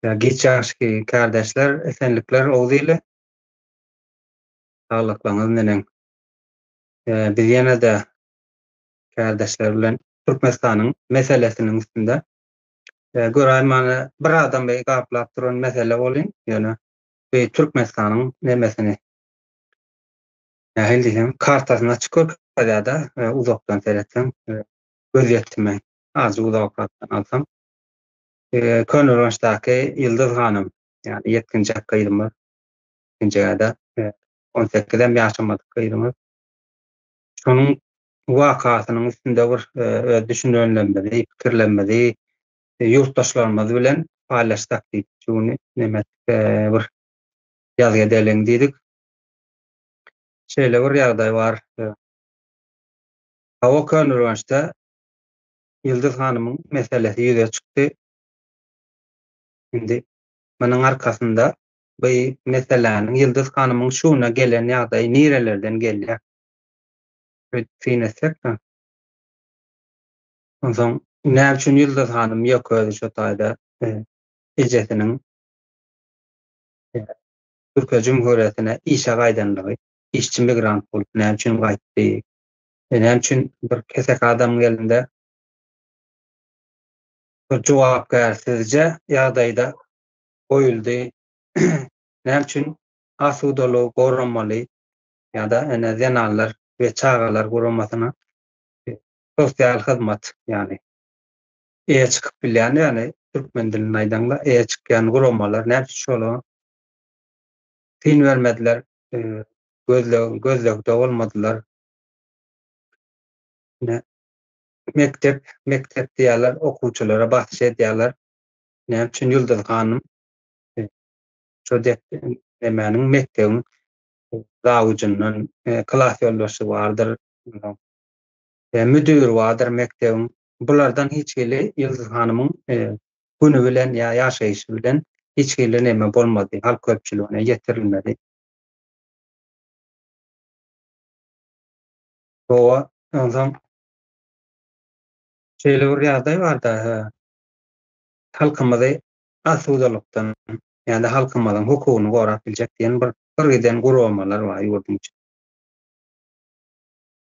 Giç ýaşky kärdeşler, esenlikler Oguz ili. Saglyklaryňyz neneň? Biz ýene-de kärdeşler bilen Türkmenistanyň meselesiniň üstünde göräýmäne bir adamy gaplap duran mesele bolyn, ýöne bu Türkmenistanyň nemesini nähili diýsem, kartasyny açyk görkezýär-de, uzakdan seretseň, gözýetimi azajyk uzakrakdan alsaň. Köneürgençdäki Ýyldyz hanym, ýagny ýetginjek gyzymyz, ýetginjegä-de 18-em ýaşamadyk gyzymyz. Şonuň wakasynyň üstünde bir öz düşünenlerimizi, pikirlerimizi ýurtdaşlarymyz bilen paýlaşsak diýip, şu güni neme bir ýazgy edeliň diýdik. Şeýle bir ýagdaý bar. Hawa, Köneürgençde Ýyldyz hanymyň meselesi ýüze çykdy. Indi munuň arkasynda bu meseläniň Ýyldyz hanymyň şu güne gelen ýagdaýy nirelerden gelýär? Şeýdip syn etsek-de. Onsoň näme üçin Ýyldyz hanym ýeke özi şo taýda ejesiniň Türkiýe Jumhuriýetine işe gaýdanlygy, işçi migrant bolup näme üçin gaýtdy? Näme üçin bir keseki adamyň elinde bir jogapkärsizje ýagdaýda goýuldy? Näme üçin asudalygy goramaly ýa-da ene zenanlar we çagalar guramasyna sosial hyzmat, ýagny eýe çykyp bilýän, ýagny türkmen dilinde aýdaňda eýe çykýan guramalar näme üçin şolara syn bermediler, gözleg gözlegde bolmadylar? Ine, mekdep, mekdep diýýärler, okuwçylara basyş edýärler. Näme üçin Ýyldyz hanym şo nemäniň mekdebiň zawujyndan klas ýolbaşçy bardyr, müdiri bardyr mekdebiň. Bulardan hiç hili Ýyldyz hanymyň güni bilen ýa ýaşaýşy bilen hiç hili neme bolmady, halk köpçüligine ýetirilmedi. Hawa, onsoň şeýle bir ýagdaý bar-da, halkymyzy asudalykdan ýa-da halkymyzyň hukugyny gorap biljek diýen bir bir giden guramalar bar ýurduň içinde.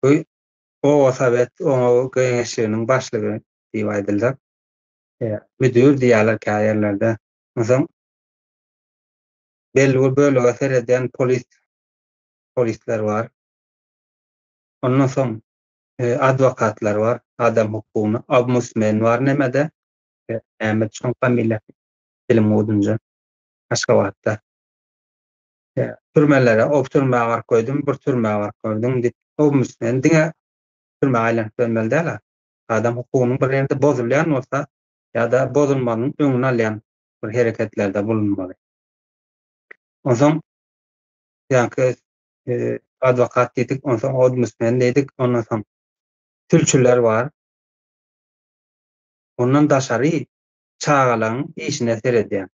Bu oba sowet oňa geňeşliginiň başlygy diýip aýdylsa, müdür diýýärler käýerlerde. Onsoň belli bir bölege seredýän polis polisler bar. Ondan soň adwokatlar bar, adam hukugyny, ombudsmen bar nemede, näme şoň familiýasy, dilim udunja, Aşgabatda. Türmelere, o türmä baryp gördüm, bir türmä baryp gördüm diýip, ombudsmen diňe türmä aýlanyp görmeli däl-ä. Adam hukugynyň bir ýerde bozulýan bolsa ýa-da bozulmagynyň öňüni alýan bir hereketlerde bulunmaly. Onsoň ýaňky adwokat diýdik, onsoň ombudsmen diýdik, ondan soň sülçüler bar. Ondan daşary çagalaryň işine seredýän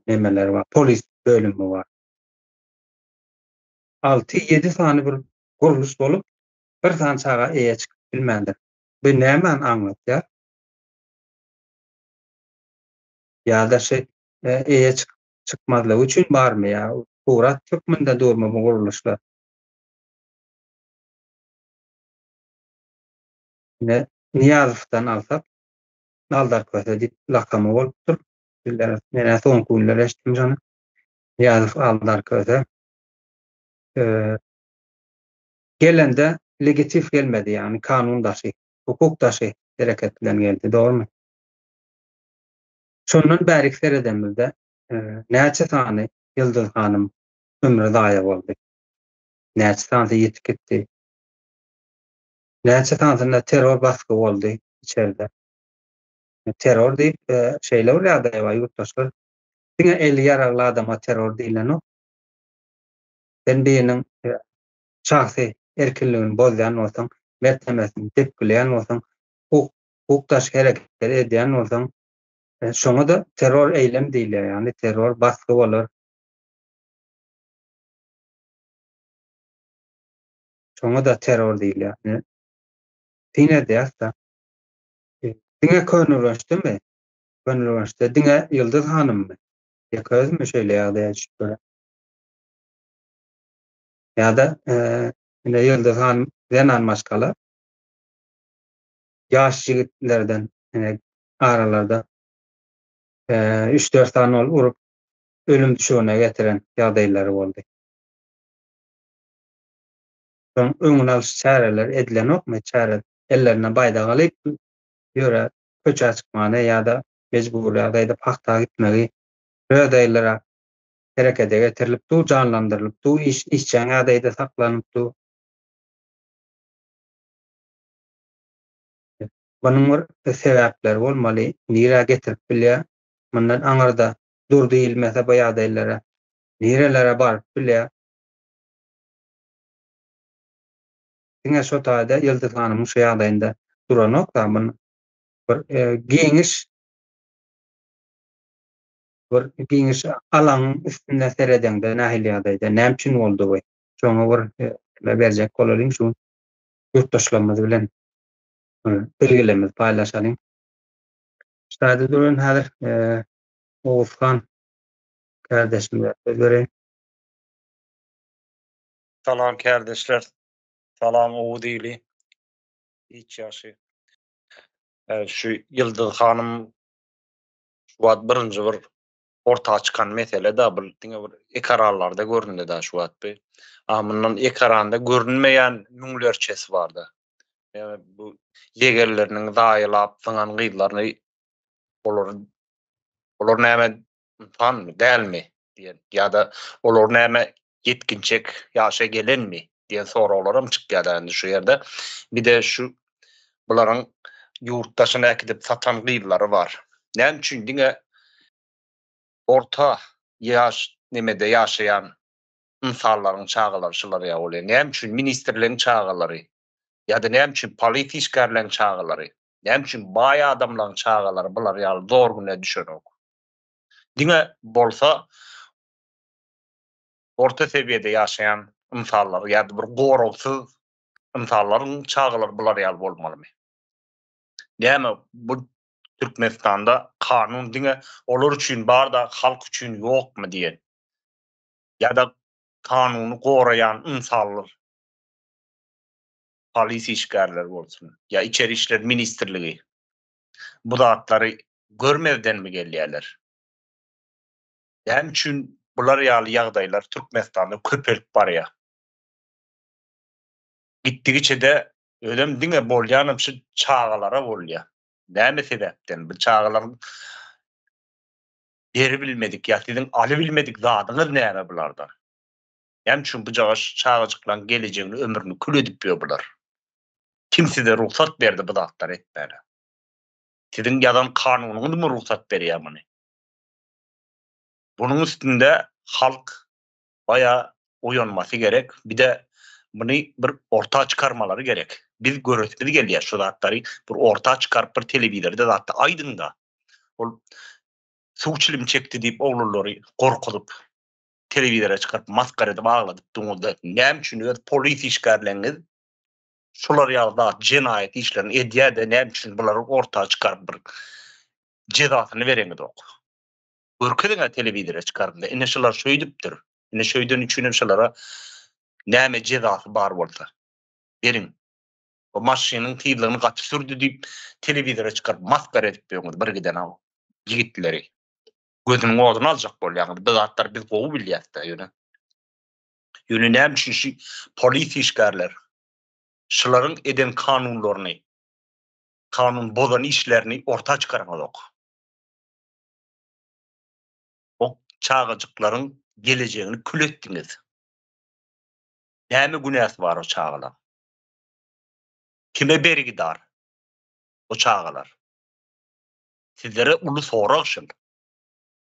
nemeler bar, polis bölümi bar. 6-7 sany bir gurluş bolup, bir sany çaga eýe çykyp bilmändir. Bu nämäni aňlatýar? Ýa-da şu eýe çykyp çykmazlygy üçin barmy ýa surat hökmünde durmy bu gurluşlar? Ine, Nyýazowdan alsak, Aldar Köse diýip lakamy bolupdyr. Bizler men soňky günler eşitdim şony. Nyýazow Aldar Köse. Gelende legitiv gelmedi, ýagny kanun daşy, hukuk daşy hereket bilen geldi, dogrumy? Şondan bärik seredemizde näçe sany Ýyldyz hanym ömri zaýa boldy. Näçe sanysy ýitip gitdi. Näçe sanysynda terror basgy boldy içerde. Terror diýip şeýle bir ýagdaý bar ýurtdaşlar. Diňe eli ýaragly adama terror diýlenok. Sen biriniň şahsy erkinligini bozýan bolsaň, mertebesini depgileýän bolsaň, hukuk daşy hereket edýän bolsaň, şoňa-da terror eýlem diýilýär, ýagny terror basgy bolar. Şoňa-da terror diýilýär. Syn edýäs-de. Diňe Köneürgençdemi? Köneürgençde diňe Ýyldyz hanymmy? Ýeke özümi şeýle ýagdaýa düşüp gören? Ýa-da ine Ýyldyz hanym zenan maşgala ýaş ýigitlerden ine aralarda üç-dört sany bolup urup ölüm düşegine getiren ýagdaýlary boldy. Şoň öňüni alyş çäreleri edilenokmy? Çäre ellerine baýdak alyp ýöre köçä çykmany ýa-da mejbury ýagdaýda pagta gitmegi ýagdaýlara herekede getirilip dur, janlandyrylyp dur, iş işjeň ýagdaýda saklanyp dur. Munuň bir sebäpleri bolmaly, nirä getirip bilýär, mundan aňyrda dur diýilmese bu ýagdaýlara nirelere baryp bilýär. Diňe şo taýda Ýyldyz hanymyň şu ýagdaýynda duranok-da, muny bir giňiş bir giňiş alaňyň üstünde seredeňde nähili ýagdaýda, näme üçin boldy bu? Şoňa bir neme berjek bolalyň şu ýurtdaşlarymyz bilen bilgilerimizi paýlaşalyň. Şu taýda duran häzir Oguzhan kärdeşimize söz bereýin. Salam kärdeşler. Salam Oguz ili. Hiç ýagşy. Şu Ýyldyz hanym şu wagt birinji bir orta çykan mesele da bu diňe bir ekaranlarda göründi da şu wagt bu. A mundan ekaranda görünmeýän müňlerçesi barda. Ýa bu ýegerleriniň zaýalap zyňan gyzlaryny olar olar näme ynsanmy, dälmi diýen ýa-da olar näme ýetginjek ýaşa gelenmi diýen soraglaram çykýar indi şu ýerde. Bir-de şu bularyň ýurt daşyna äkidip satan gyzlary bar. Näme üçin diňe orta ýaş nemede ýaşaýan ynsanlaryň çagalary şular ýaly bolýar? Näme üçin ministrleň çagalary ýa-da näme üçin polisiýa işgärleň çagalary, näme üçin baý adamlaryň çagalary bular ýaly zor güne düşenok? Diňe bolsa orta sewiýede ýaşaýan ynsanlar ýa-da bir goragsyz ynsanlaryň çagalary bular ýaly bolmalymy? Näme bu Türkmenistanda kanun diňe olar üçin bar-da halk üçin ýokmy diýen ýa-da kanuny goraýan ynsanlar polisiýa işgärleri bolsun ýa içeri işler ministrligi bu zatlary görmezdenmi gelýärler? Näme üçin bular ýaly ýagdaýlar Türkmenistanda köpelip barýar? Gitdigiçe-de özem diňe bolýanam şu çagalara bolýar. Näme sebäpden? Bu çagalaryň beribilmedik ýa siziň alybilmedik zadyňyz näme bulardan? Näme üçin bujagaş çagajyklaryň gelejegini, ömrüni kül edip ýör bular? Kim size rugsat berdi bu zatlary etmäne? Siziň ýazan kanunyňyzmy rugsat berýär muny? Bunuň üstünde halk baýa oýanmasy gerek. Bir-de muny bir orta çykarmalary gerek. Biz göresimiz gelýär şu zatlary bir orta çykaryp bir telewizorda zatda aýdyňda. Ol suw çilim çekdi diýip oglanlary gorkuzyp telewizora çykaryp masgara edip agladyp duňyzda näme üçin öz polis işgärleriňiz şular ýaly zat jenaýat işlerini edýär-de näme üçin bulary orta çykaryp bir jezasyny bereňizok. Görkeziň-ä telewizora çykaryp-da, ine şular şöýdüpdir, ine şöýden üçinem şulara näme jezasy bar bolsa, beriň. O maşynyň tizligini gaty sürdi diýip, telewizora çykaryp masgara edip ýörüňiz bir giden aw ýigitleri. Gözüniň oduny aljak bolýaňyz. Bu zatlary biz gowy bilýäs-de ýöne. Ýöne näme üçin şu polis işgärler şularyň eden kanunlaryny, kanun bozan işlerini orta çykaraňyzok? O çagajyklaryň gelejegini kül etdiňiz. Näme günäsi bar o çagalaryň? Kime bergidar o çagalar? Sizlere uly sorag şul.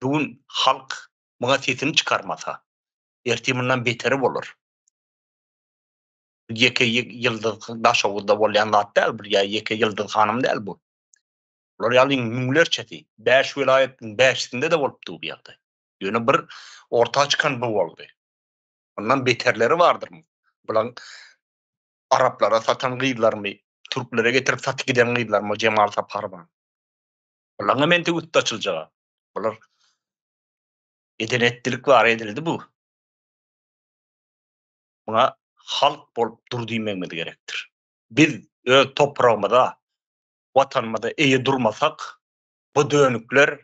Bu gün halk muňa sesini çykarmasa, ertir mundan beteri bolar. Ýeke Ýyldyz Daşoguzda bolýan zat däl bu, ýa ýeke Ýyldyz hanym däl bu. Bular ýaly müňlerçesi, bäş welaýatyň bäşisinde-de bolupdy bu ýagdaý. Ýöne bir orta çykan bu boldy. Mundan beterleri bardyr. Bulaň araplara satan gyzlarymy, türklere getirip satyp giden gyzlarymy Jemal Saparowa. Bularyň hem entek üsti açyljaga. Bular eden etdilik bar edildi bu. Muňa halk bolup dur diýmegimiz gerekdir. Biz öz topragymyza, watanymyza eýe durmasak, bu dönükler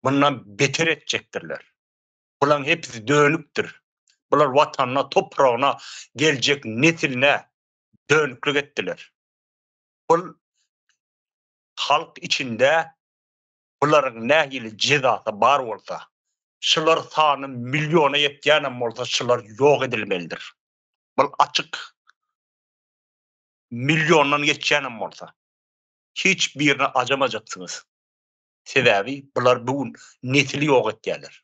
mundan beter etjekdirler. Bularyň hepsi dönükdir. Bular watanyna, topragyna, geljek nesiline dönüklik etdiler. Bul halk içinde bularyň nähili jezasy bar bolsa, şular sany milliona ýetýänem bolsa şular ýok edilmelidir. Bul açyk milliondan geçýänem bolsa hiç birine ajamajaksyňyz. Sebäbi bular bu gün nesili ýok etýärler.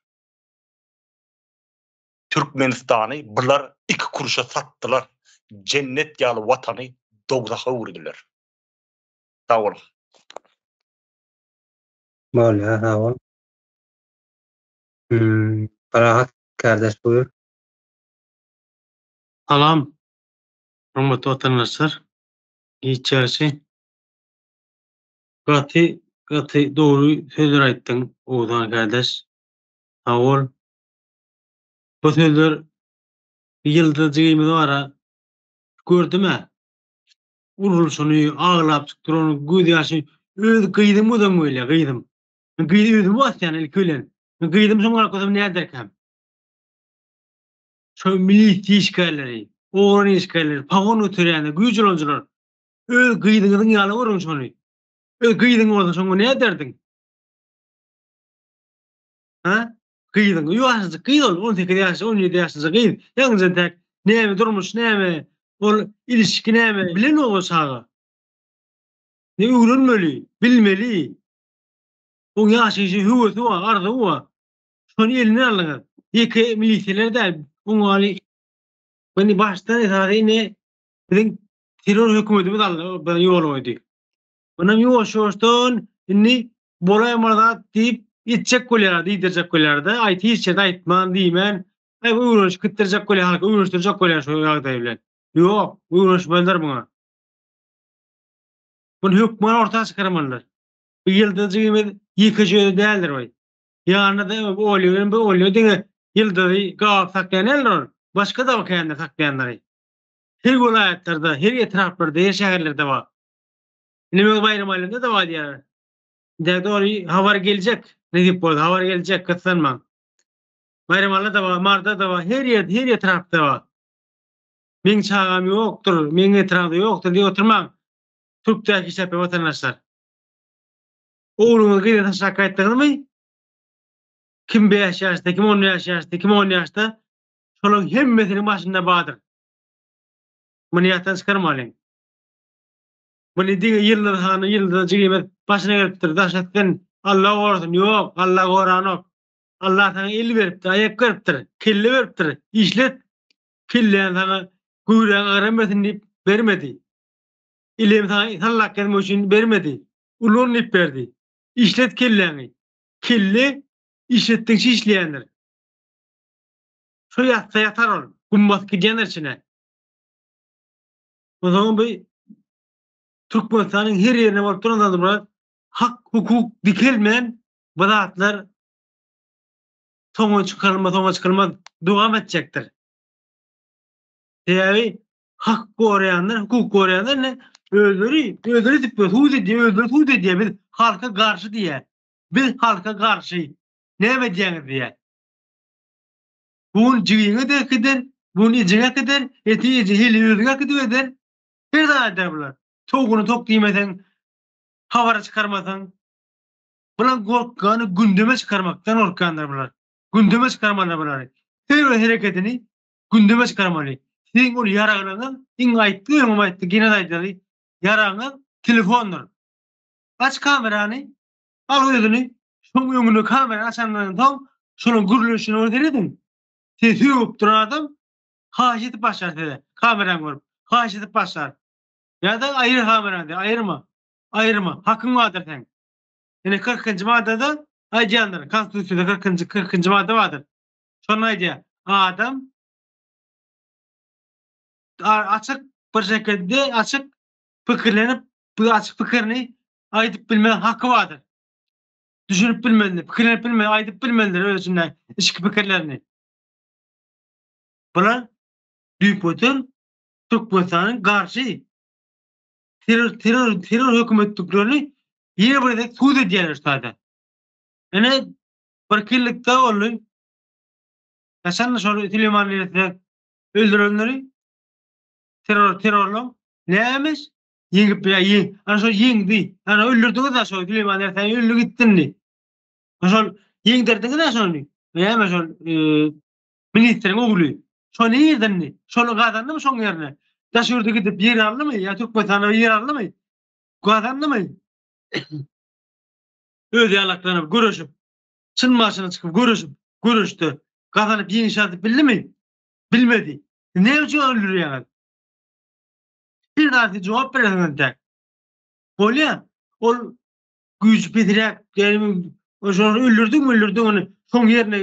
Türkmenistany bular iki kuruşa satdylar. Jennet ýaly watany dowzaha öwürdiler. Sag boluň. Bolýar sag bol. Hmm, Parahat kardeş buýur. Salam, hormatly watandaşlar. Giç ýagşy. Gaty, gaty dogry sözler aýtdyň, Oguzhan kardeş. Sag bol. Bu sözler Ýyldyz jigimiz bar-a, gördüm-ä. Urulşyny, aglap çykyp durany, göz ýaşy, öz gyzym gözüm gelýär, gyzym. Men gyzy özümi basýan ilki bilen. Men gyzym şoň galyp bolsam näderkäm? Şo milisiýa işgärleri, ogran işgärleri, pagon göterýänler, güýç ulanyjylar. Öz gyzyňyzyň ýaly görüň şony. Öz gyzyň bolsa şoňa näderdiň? Ha? Gyzyň, ýaşajyk gyz ol, 18 ýaşly, 17 ýaşlyja gyz. Ýaňyja entäk näme durmuş, näme ol ilişki näme bilenok ol çaga. Ne öwrenmeli, bilmeli. Oň ýaşaýşy höwesi bar, arzuwy bar. Şony elinden aldyňyz. Ýeke milisiýalar däl, oň ýaly Muny başdan esasy ine biziň terror hökümetimiz aldy, ýol goýdy. Munam ýuwaş-ýuwaşdan indi bolaýmaly zat diýip etjek bolýarlar, diýdirjek bolýarlar-da. Aýt hiç ýerde aýtman, diýmän, aý öwrenişip gitdirjek bolýar, halky öwrenişdirjek bolýar şu ýagdaý bilen. Ýok, öwrenişmelidir muňa. Muny hökman orta çykarmalydyr. Bu Ýyldyz jigimiz ýekeje özi däldir we. Ýanynda-da Olýa bilen bu Olýa diňe Ýyldyzy gabap saklaýan däldir ol. Başga-da kändir saklaýanlary. Her welaýatlarda, her etraplarda, her şäherlerde bar. Indi meň Baýram aýlanda-da bar diýýärler. Indi dogry habar geljek, nesip bolsa habar geljek, gyssanmaň. Baýramalla-da bar, Marda-da bar, her ýerde, her etrapda bar. Meň çagam ýokdur, meň etrabymda ýokdur diýip oturmaň. Türkdäki şäpe watandaşlar. Ogluňyzy gyza taşlap gaýtdyňyzmy? Kim 5 ýaşda, kim 15 ýaşda, kim 10 ýaşda, şolaryň hemmesiniň başynda bardyr. Muny ýatdan çykarmalyň. Muny diňe Ýyldyz hany, Ýyldyz jigimiz başyna gelipdir, daş etsin, Alla gorasyn, ýok, Alla goranok. Alla saňa el beripdir, aýak beripdir, kelle beripdir, işlet. Kelläni saňa göwräň agram bersin diýip bermedi. Elem saňa sallap gezmek üçin bermedi. Ulan diýip berdi. Işlet kelläňi. Kelle işletdigiçe işleýändir. Şo ýatsa ýatar ol. Gum basyp gidýändir içine. Onsoň bu Türkmenistanyň her ýerine bolup duran zady bular hak hukuk dikelmän bu zatlar soňa çykarylmaz, soňa çykylmaz dowam etjekdir. Sebäbi hak goraýanlar, hukuk goraýanlar ne özleri, özleri edip sud edýär, özleri sud edýär. Biz halka garşy diýýär. Biz halka garşy. Näme edýäňiz diýýär. Bu gün jigiňe de äkider, bu gün ejeňe äkider, ertir eje heli özüňe äkidip eder. Her zat eder bular. Towugyny tok diýmeseň, habara çykarmasaň. Bular gorkgany gündeme çykarmakdan gorkýandyr bular. Gündeme çykarmalydyr bulary. Her bir hereketini gündeme çykarmaly. Siziň ol ýaraglaryňyz, iň aýtdy, öňem aýtdy, gene aýdaly, ýaragyňyz telefondyr. Aç kamerany, al özüni, şoň öňüne kamerany açandan soň, şonuň gürleşine bir serediň. Sizi sögüp duran adam haýyş edip başlar size, kamerany görüp, haýyş edip başlar. Ýa-da aýyr kamerany, aýyrma, aýyrma, hakyň bardyr seň. Ine 40-njy maddada aýdýandyr, konstitusiýada 40-njy 40-njy madda bardyr. Şonda aýdýar, adam açyk bir şekilde açyk pikirlenip, bu açyk pikirini aýdyp bilme haky bardyr. Düşünip bilmediler, pikirlenip bilmediler, aýdyp bilmediler öz içinden içki pikirlerini. Bular düýpgöter Türkmenistanyň garşy terror terror terror hökümetliklerini ýene bir gezek subut edýärler şu taýda. Ine bir ýyllykda boldy. Haçanda şol Süleýman Neresse öldürenleri terror terrorlaň nämiş? Ýeňip ýa ýeň. Ana şol ýeňdi. Ana öldürdiňiz da şol Süleýman Neresse öldi gitdi indi. Şol ýeňdirdiňiz da şony. Näme şol e, ministriň ogly. Şo nirden indi? Şony gazandymy şoň ýerine? Daş ýurda gidip ýer aldymy ýa Türkmenistanda ýer aldymy? Gazandymy? Öz ýalaklanyp göreşip, çyn başyna çykyp göreşip, göreşde gazanyp ýeňiş alyp bildimi? Bilmedi. Näme üçin ony öldürýäňiz? Bir zat jogap beresiň entek. Bolýa. Ol güýji pesräk, ýagny şony öldürdiň, öldürdiň ony. Şoň ýerine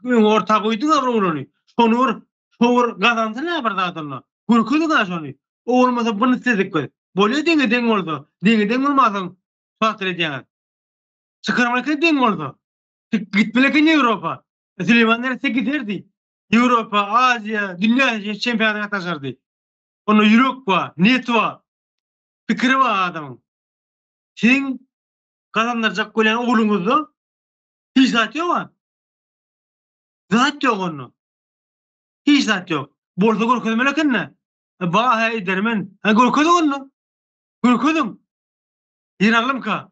öň orta goýduň bir oglany. Şony bir, şo bir gazansyn bir zat onda. Görkeziň ha şony. O bolmasa bunu isledik biz. Bolýa deňe deň bolsa, deňe deň bolmasaň şatyr edýäňiz. Çykarmak deň bolsa. Gitmeli eken Ýewropa. Süleýman neresse giderdi. Ýewropa, Aziýa, dünýä çempionatyna gatnaşardy. Onda ýürek bar, niýeti bar, pikiri bar adamyň. Siziň gazandyrjak bolýan ogluňyzda hiç zat ýok-a. Zat ýok onda. Hiç zat ýok. Bolsa görkezmeli eken-dä. Ba, hä, edermen. Hä, görkeziň onda. Görkeziň. Ýeraglymyka?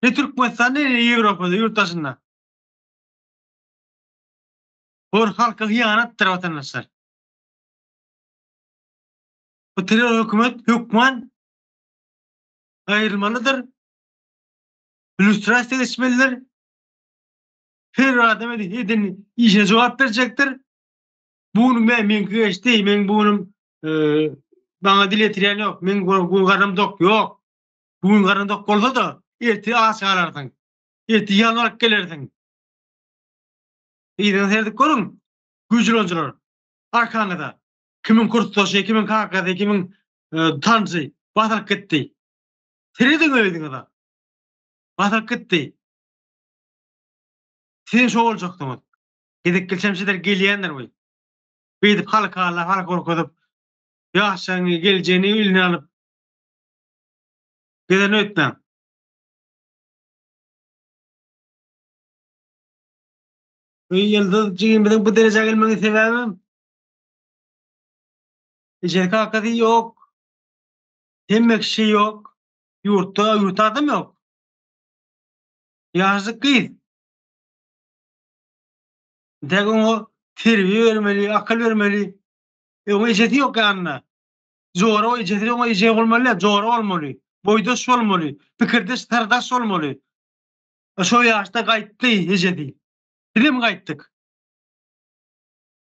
Ne Türkmenistanda, ne Ýewropada, ýurt daşynda. Bu bir halka hyýanatdyr, watandaşlar. Bu terror hökümet hökman aýrylmalydyr. Lýustrasiýa geçmelidir. Her bir adam eden işine jogap berjekdir. Bu günüm men meňki geçdi, meň bu günüm e, maňa dil ýetirýän ýok, meň bu gün garnym dok, ýok. Bu gün garnyň dok bolsa-da, ertir aç galarsyň. Ertir ýalbaryp gelersiň. Yzyňa seredip görüň, güýçlenjiler. Arkaňyza. Kimiň kursdaşy, kimiň kakasy, kimiň e, tanşy basyryp gitdi. Serediň özüňize. Basyryp gitdi. Siz şo boljaksyňyz. Gezek gelşemşiler gelýändir bu. Beýdip halka Allah halk gorkuzyp, ýaşlaryň geljegini eline alyp gezen ötmäň. Bu ýyldyz jigimiziň bu derejä gelmeginiň sebäbem ejesi kakasy ýok. Hemme kişi ýok. Ýurtda ýurtda adam ýok. Ýaşajyk gyz. Dek oňa terbiýe bermeli, akyl bermeli. E, oňa ejesi ýok ýanynda. Jora ejesi oňa eje bolmaly, jora bolmaly. Boýdaş bolmaly, pikirdeş, syrdaş bolmaly. E, şo ýaşda gaýtdy ejesi. Bizem gaýtdyk.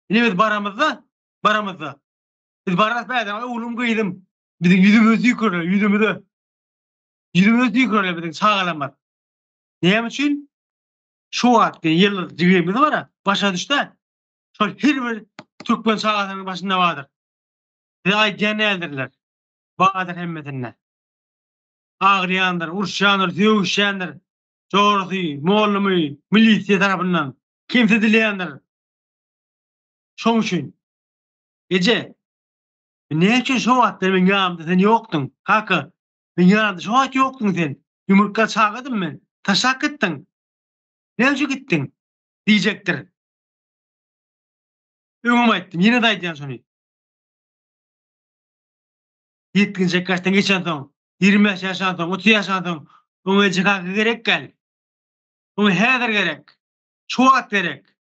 Ine biz baramyzda, baramyzda. Biz baras bäden oglum gyzym. Biziň ýüzümize tüýkürler, ýüzümize. Ýüzümize tüýkürler biziň çagalarymyz. Näme üçin? Şu wagtky ýyldyz jigimiz bar, başa düşdi. Şol her bir türkmen çagasynyň başynda bardyr. Size aýdýan däldirler. Bardyr hemmesinde. Aglaýandyr, uruşýandyr, sögüşýändir. Jorasy, mollumy, milisiýa tarapyndan kemsidilýändir. Şoň üçin eje, näme üçin şo wagtlar meň ýanymda sen ýokduň? Kaka, meň ýanymda şo wagt ýokduň sen. Ýumurtga çagadym men. Taşlap gitdiň. Näme üçin gitdiň? diýjekdir. Öňem aýtdym, ýene-de aýdýan şony. Ýetginjek ýaşdan geçensoň, 25 ýaşansoň, 30 ýaşansoň oňa eje kaka gerek däl. Oňa häzir gerek. Şu wagt gerek.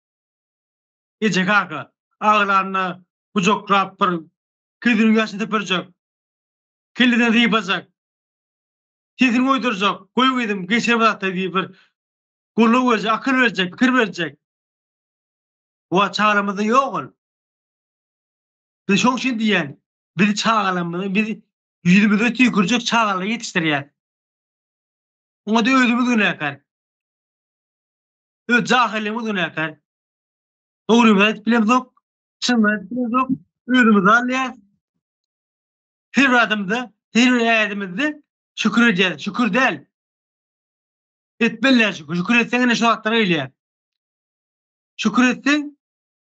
Eje kaka aglanda gujaklap bir gözüniň ýaşyny süpürjek. Kelleden sypajak. Sesini goýdurjak. Goý gyzym, geçer bir zatlar diýip bir goldaw berjek, akyl berjek, pikir berjek. Bu wagt çagalarymyzda ýok ol. Biz şoň üçin diýýän, biz çagalarymyzy biz ýüzümize tüýkürjek çagalary ýetişdirýäs. Oňa-da özümiz günäkär. Öz jahylygymyz günäkär. Dogrymyzy aýdyp bilemzok, çynyny aýdyp bilemzok, özümizi alýas. Her bir adamda, her bir ädimizde şükür edýäris. Şükür däl. Etmeliler şükür. Şükür etseň ine şu zatlar gelýär. Şükür etseň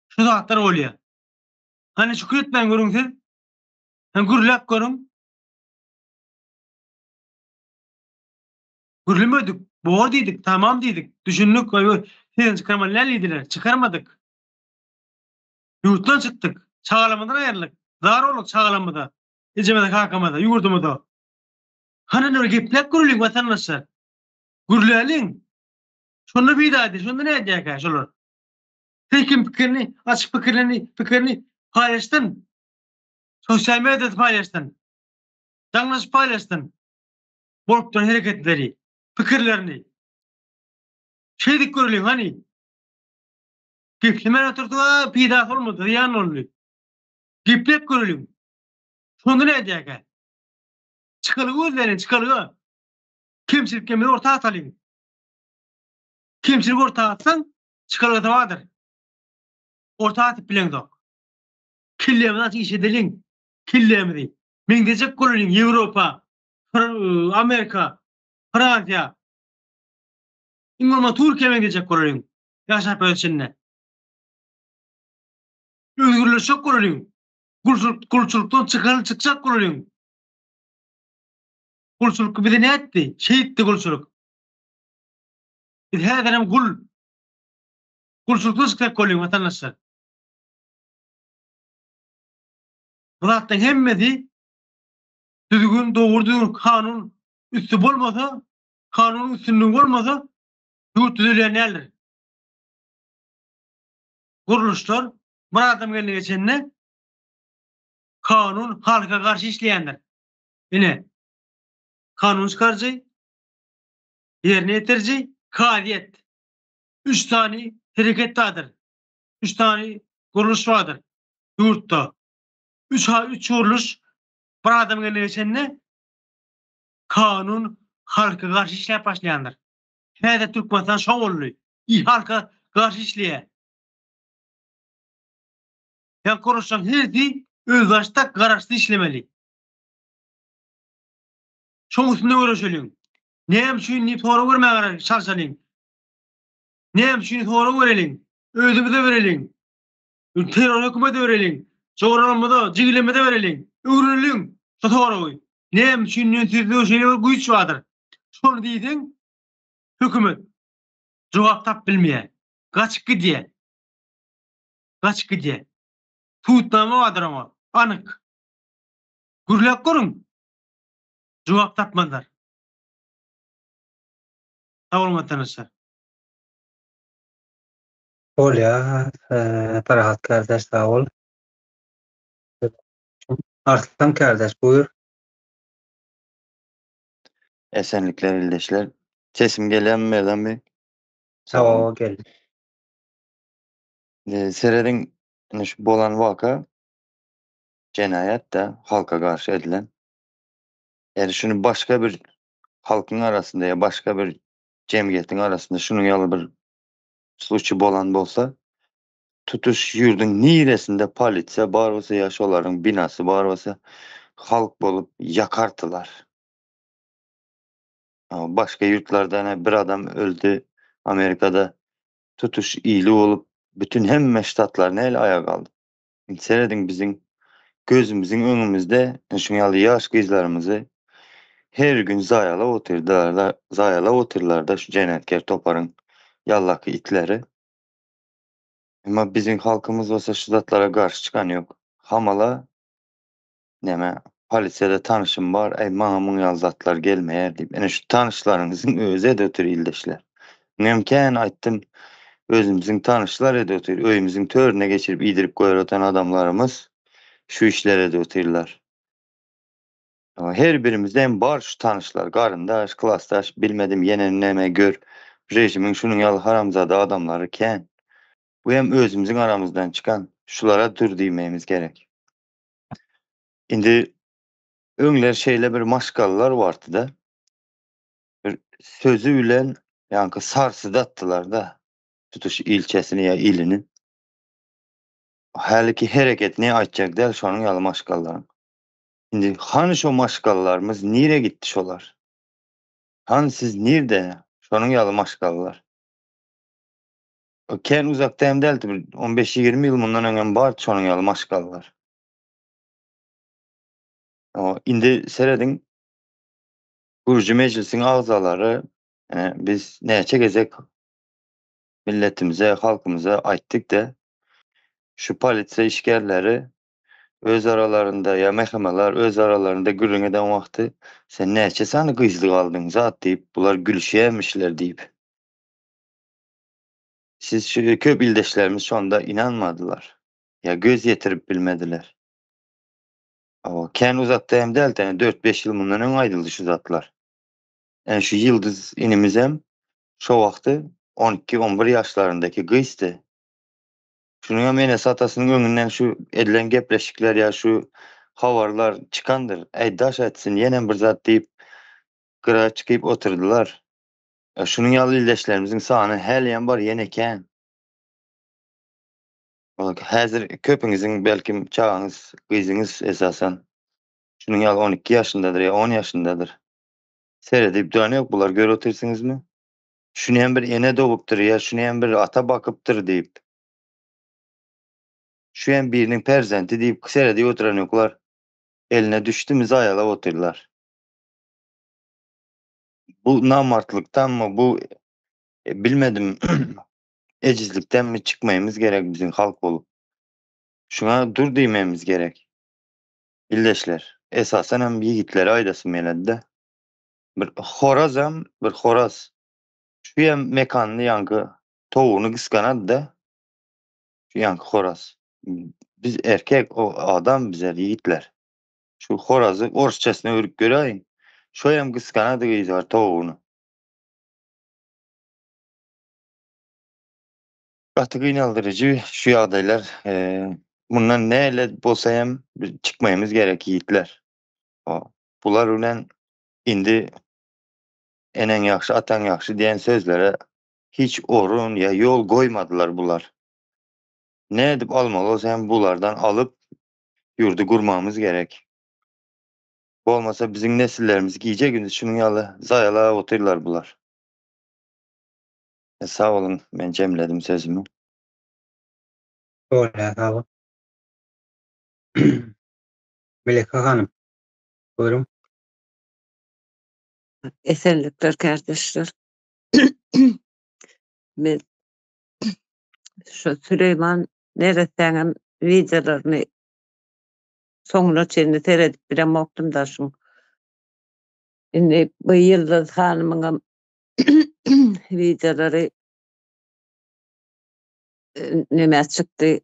şu zatlar bolýar. Hany şükür etmän görüň siz. Hany gürläp görüň. Gürlemedik. Bor diýdik, tamam diýdik. Düşündik. Sesini çykarmaly däl diýdiler. Çykarmadyk. Ýurtdan çykdyk. Çagalarymyzdan aýryldyk. Zar bolduk çagalarymyza, ejemize, kakamyza, ýurdumyza. Hany indi bir gepläp göreliň watandaşlar. Gürläliň. Şonda peýda edýär, şonda nädýärkä şolar? Her kim pikirini, açyk pikirlerini, pikirini paýlaşsyn. Sosial mediada paýlaşsyn. Jaňlaşyp paýlaşsyn. Bolup duran hereketleri, pikirlerini. Şeýdip göreliň hany. Geplemän oturdyk-a, peýdasy bolmady, zyýan boldy. Gepläp göreliň. Şonda nädýärkä? Çykalga gözläliň, çykalga. Kemçiliklerimizi orta atalyň. Kemçiligi orta atsaň, çykalgasy bardyr. Orta atyp bileňzok. Kellämizi açyk iş edeliň. Kellämizi. Meňzejek bolalyň Ýewropa, Amerika, Fransiýa. Iň bolmanda Türkiýä meňzejek bolalyň. Ýaşap öz içinde. Özgürleşjek bolalyň. Gulçulyk, gulçulykdan çykaly çykjak bolalyň. Gulçulyk bizi nätdi? Şeýtdi gulçulyk. Biz häzirem gul. Gulçulykdan çykjak bolalyň watandaşlar. Bu zatlaryň hemmesi düzgün, dogry düzgün, kanun üsti bolmasa, kanunyň üstünligi bolmasa ýurt düzelýän däldir. Gurluşlar bir adam eline geçende kanun halka garşy işleýändir. Ine, kanun çykaryjy, ýerine ýetiriji, kazyýet. Üç sany hereket bardyr. Üç sany gurluş bardyr ýurtda. Üç, üç gurluş bir adam eline geçende kanun halka garşy işläp başlaýandyr. Häzir Türkmenistan şo boldy. I halka garşy işleýär. Ýa gurluşlaryň hersi özbaşdak garaşsyz işlemeli. Şoň üstünde göreşeliň. Näme üçin diýip sorag bermäge çalşalyň. Näme üçin sorag bereliň. Özümize bereliň. Terror hökümete bereliň. Joralarymyza, jigilerimize bereliň. Öwreneliň şu soragy. Näme üçin diýen sözde şeýle bir güýç bardyr. Şony diýseň hökümet jogap tap bilmeýär. Gaçyp gidýär. Gaçyp gidýär. Subutnama bardyr oňa. Anyk. Gürläp görüň. Jogap tapmazlar. Sag boluň watandaşlar. Bolýar, Parahat kardeş sag bol. Arslan kardeş buýur. Esenlikler ildeşler. Sesim gelýärmi Merdan bey? Sag bol geldi. Serediň ine şu bolan waka jenaýat-da halka garşy edilen. Ýani şuny başga bir halkyň arasynda ýa başga bir jemgyýetiň arasynda şunuň ýaly bir sluçy bolan bolsa, tutuş ýurduň niresinde polisiýa bar bolsa ýa şolaryň binasy bar bolsa, halk bolup ýakardylar. Başga ýurtlarda ine bir adam öldi Amerikada, tutuş ili bolup bütün hemme ştatlar nähili aýaga galdy. Indi serediň biziň gözümiziň öňümizde şuň ýaly ýaş gyzlarymyzy her gün zaýalap otyrdylar, zaýalap otyrlar-da şu jenaýatkär toparyň ýallaki itleri. Emma biziň halkymyz bolsa şu zatlara garşy çykan ýok. Hamala näme polisiýada tanyşym bar, äý maňa muň ýaly zatlar gelmeýär diýip. Ine şu tanyşlaryňyzyň özi edip otyr ildeşler. Menem kän aýtdym, özümiziň tanyşlar edip otyr, öýümiziň törüne geçirip iýdirip goýar otan adamlarymyz şu işleri edip otyrlar. Her birimizde hem bar şu tanyşlar, garyndaş, klasdaş, bilmedim ýene näme gör, režimiň şunuň ýaly haramzada adamlary kän. Bu hem özümiziň aramyzdan çykan, şulara dur diýmegimiz gerek. Indi öňler şeýle bir maşgalalar bardy-da, bir sözi bilen ýaňky sarsy-datdylar-da, tutuş ilçesini ýa ilini. Häliki hereketini aýtjak däl şonuň ýaly maşgalalaryň. Indi hany şo maşgalalarymyz nire gitdi şolar? Hany siz nirde? Şonuň ýaly maşgalalar. Kän uzakda hem däldi, bir 15-20 ýyl mundan öň hem bardy şonuň ýaly maşgalalar. O, indi serediň, Gürji mejlisiň agzalary, biz näçe gezek milletimize, halkymyza aýtdyk-da, şu polisiýa işgärleri öz aralarynda ýa MHM-lar öz aralarynda gürrüň eden wagty sen näçe sany gyzlyk aldyň zat diýip, bular gülüşýärmişler diýip. Siz şu köp ildeşlerimiz şonda ynanmadylar. Ýa göz ýetirip bilmediler. Hawa, kän uzakda hem däl, ýa 4-5 ýyl mundan öň aýdyldy şu zatlar. Ýa şu Ýyldyz inimizem şo wagty 12-11 ýaşlaryndaky gyzdy. Şunuň hem enesi-atasynyň öňünden şu edilen gepleşikler ýa şu habarlar çykandyr. Äý, daş etsin, ýenem bir zat diýip, gyra çykyp oturdylar. Şunuň ýaly ildeşlerimiziň sany hälem bar, ýene kän. Häzir köpüňiziň belkim çagaňyz, gyzyňyz esasan şunuň ýaly 12 ýaşyndadyr ýa 10 ýaşyndadyr. Seredip duran ýok bular görüp otyrsyňyzmy? Şuny hem bir ene dogupdyr ýa şuny hem bir ata bakypdyr diýip. Şu hem biriniň perzenti diýip seredip oturan ýoklar. Eline düşdümi zaýalap otyrlar. Bu namartlykdanmy bu e, bilmedim ejizlikdenmi çykmaýymyz gerek biziň halk bolup. Şuňa dur diýmemiz gerek. Ildeşler, esasan hem ýigitlere aýdasym geledi-de. Bir horazam, bir horaz. Şu hem mekanyny ýaňky towugyny gysganady-da. Şu ýaňky horaz. Biz erkek o adam bizler ýigitler. Şu horazy orsçasyna öwrüp göräýiň. Şo hem gysganady gyzlar towugyny. Gaty gynaldyryjy şu ýagdaýlar. Mundan näle bolsa hem çykmaýymyz gerek ýigitler. Bular bilen indi eneň ýagşy, ataň ýagşy diýen sözlere hiç orun ýa ýol goýmadylar bular. Nädip almaly bolsa hem bulardan alyp ýurdy gurmagymyz gerek. Bolmasa biziň nesillerimiz gije-gündiz şunuň ýaly zaýalap otyrlar bular. Sag boluň, men jemledim sözümi. Bolýar, sag bol. Meleke hanym, buyurun. Esenlikler kardeşler. Men şu Süleyman neressäňem wideolaryny soňuna çenli seredip bilemokdym da şuň. Indi bu Ýyldyz hanymyňam wideolary neme çykdy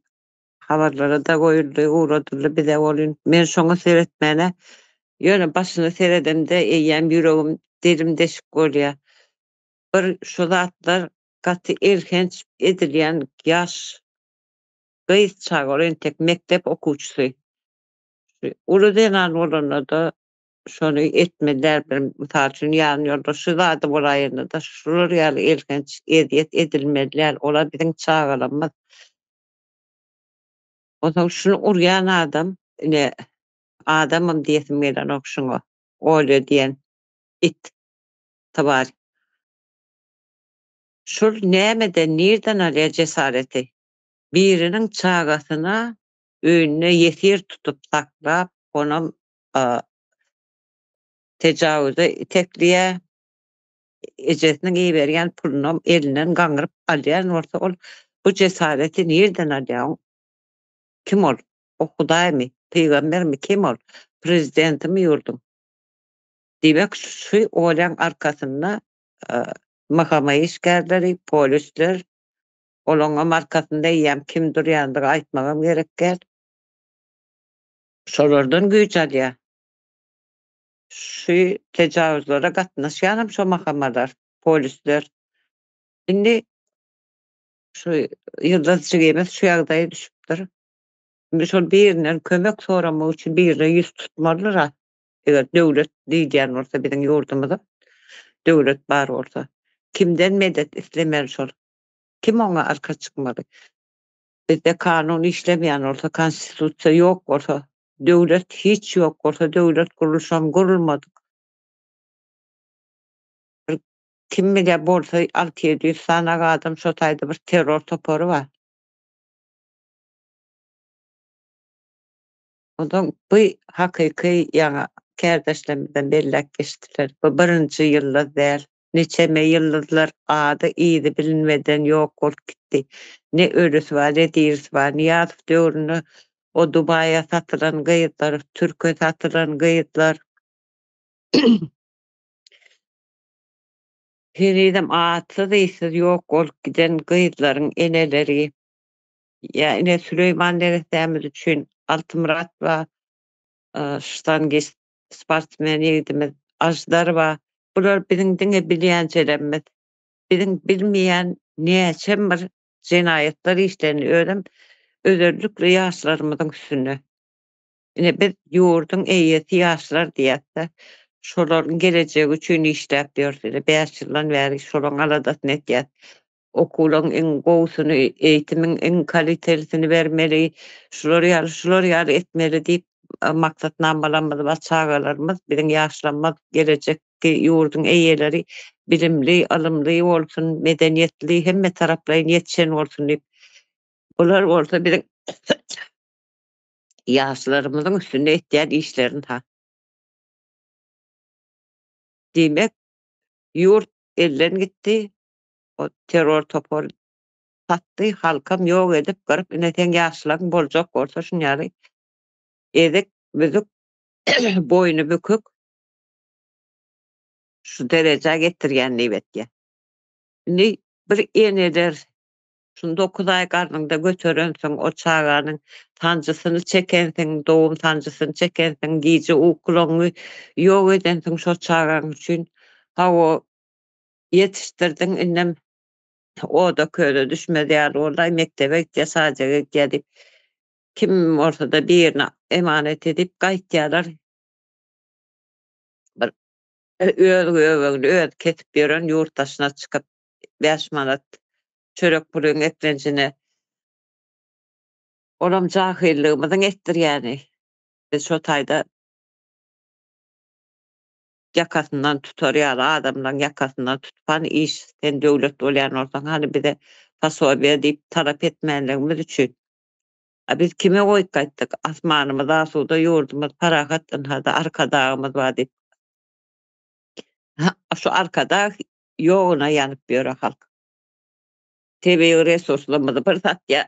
habarlara-da goýuldy, ugradyldy bize welin, men şoňa seretmäne, ýöne başyna seredemde eýýäm ýüregim delim-deşik bolýar. Bir şu zatlar gaty elhenç edilýän ýaş gyz çaga, ol entek mekdep okuwçysy. Şu uly zenan bolanda-da şony etmeli däl bir mysal üçin ýan ýoldaşy zady bolaýanda-da şular ýaly elhenç ezýet edilmeli däl. Olar biziň çagalarymyz. Onsoň şuny urýan adam, ine, adamam diýesim gelenok şuňa, Olýa diýen it, twar. Şul nämeden, nirden alýar jesareti? Biriniň çagasyna öýünde ýesir tutup saklap, onam tejawüze itekleýär, ejesiniň iberýän pulunam elinden gaňryp alýan bolsa ol bu jesareti nirden alýar? Kim ol? O hudaýmy? Pygambermi? Kim ol? Prezidentimi ýurduň? Diýmek şu Olýaň arkasynda MHM işgärleri, polisler, olaňam arkasynda eýýäm kim durýandygy aýtmagam gerek däl. Şolardan güýç alýar. Şu tejawüzlere gatnaşýanam şo mahamalar, polisler. Indi şu Ýyldyz jigimiz şu ýagdaýa düşüpdir. Indi şol birinden kömek soramak üçin birine ýüz tutmalydyr-a. Eger döwlet diýilýän bolsa biziň ýurdumyza döwlet bar bolsa. Kimden medet islemeli şol? Kim oňa arka çykmaly? Bizde kanun işlemeýän bolsa, konstitusiýa ýok bolsa, döwlet hiç ýok bolsa, döwlet gurluşam gurulmadyk. Kim bilýär bolsa 6-700 sany adam şo taýda bir terror topary bar. Ondan bu hakyky ýaňy kärdeşlerimizden belläp geçdiler. Bu birinji ýyldyz däl. Niçeme ýyldyzlar ady yzy bilinmeden ýok bolup gitdi. Ne ölüsi bar, ne dirisi bar. Nyýazow döwründe o Dubaýa satylan gyzlar, türke satylan gyzlar henizem atsyz-yzsyz ýok bolup giden gyzlaryň eneleri Ýa ine Süleýman neressämiz üçin Altymyrat bar, ştangist sportsmen ýigidimiz Aždar bar. Bular biziň diňe bilýänjelerimiz. Biziň bilmeýän näçem bir jenaýatlar işlendi, özem özellikle ýaşlarymyzyň üstünde. Ine biz ýurduň eýesi ýaşlar diýýäs-de, şolaryň gelejegi üçin işläp ýörüs. Ine bäş ýyldan bäri şolaryň aladasyny etýäs. Okuwlaryň iň gowusyny, eýitimiň iň kalitelisini bermeli, şular ýaly, şular ýaly etmeli diýip maksatnamalarymyz bar. Çagalarymyz, biziň ýaşlarymyz gelejekki ýurduň eýeleri bilimli, ylymly bolsun, medeniýetli, hemme taraplaýyn ýetişen bolsun diýip. Bular bolsa biziň ýaşlarymyzyň üstünde etýän işlerini ha. Diýmek, ýurt elden gitdi, O terror topar satdy, halkam ýok edip gyryp ine seň ýaşlaň boljak bolsa şun ýaly ezik büzük boýny bükük şu derejä getirýän diýip etýär. Indi bir eneler şuny 9 aý garnyňda göterensiň, o çaganyň sanjysyny çekensiň, dogum sanjysyny çekensiň, gije ukulaňy ýok edensiň şo çagaň üçin. Hawa, ýetişdirdiň indem oda köze düşmez ýaly boldy-aý mekdebe gitýär sadege gitýär diýip kim bolsa-da birine emanet edip gaýtýarlar. Bir öz göbegini özi kesip ýören ýurt daşyna çykyp 5 manat çörek puluň eklenjine olam jahyllygymyzyň etdirýäni. Biz şo taýda ýakasyndan tutar ýaly adamlaň ýakasyndan tutup hany iş sen döwlet bolýan bolsaň hany bize posobiýa diýip talap etmänligimiz üçin. A biz kime goýup gaýtdyk asmanymyz asuda ýurdumyz parahat ynhada arkadagymyz bar diýip. Şu arkadag ýoguna ýanyp ýöre halk. Tebigy resurslarymyzy bir satýa,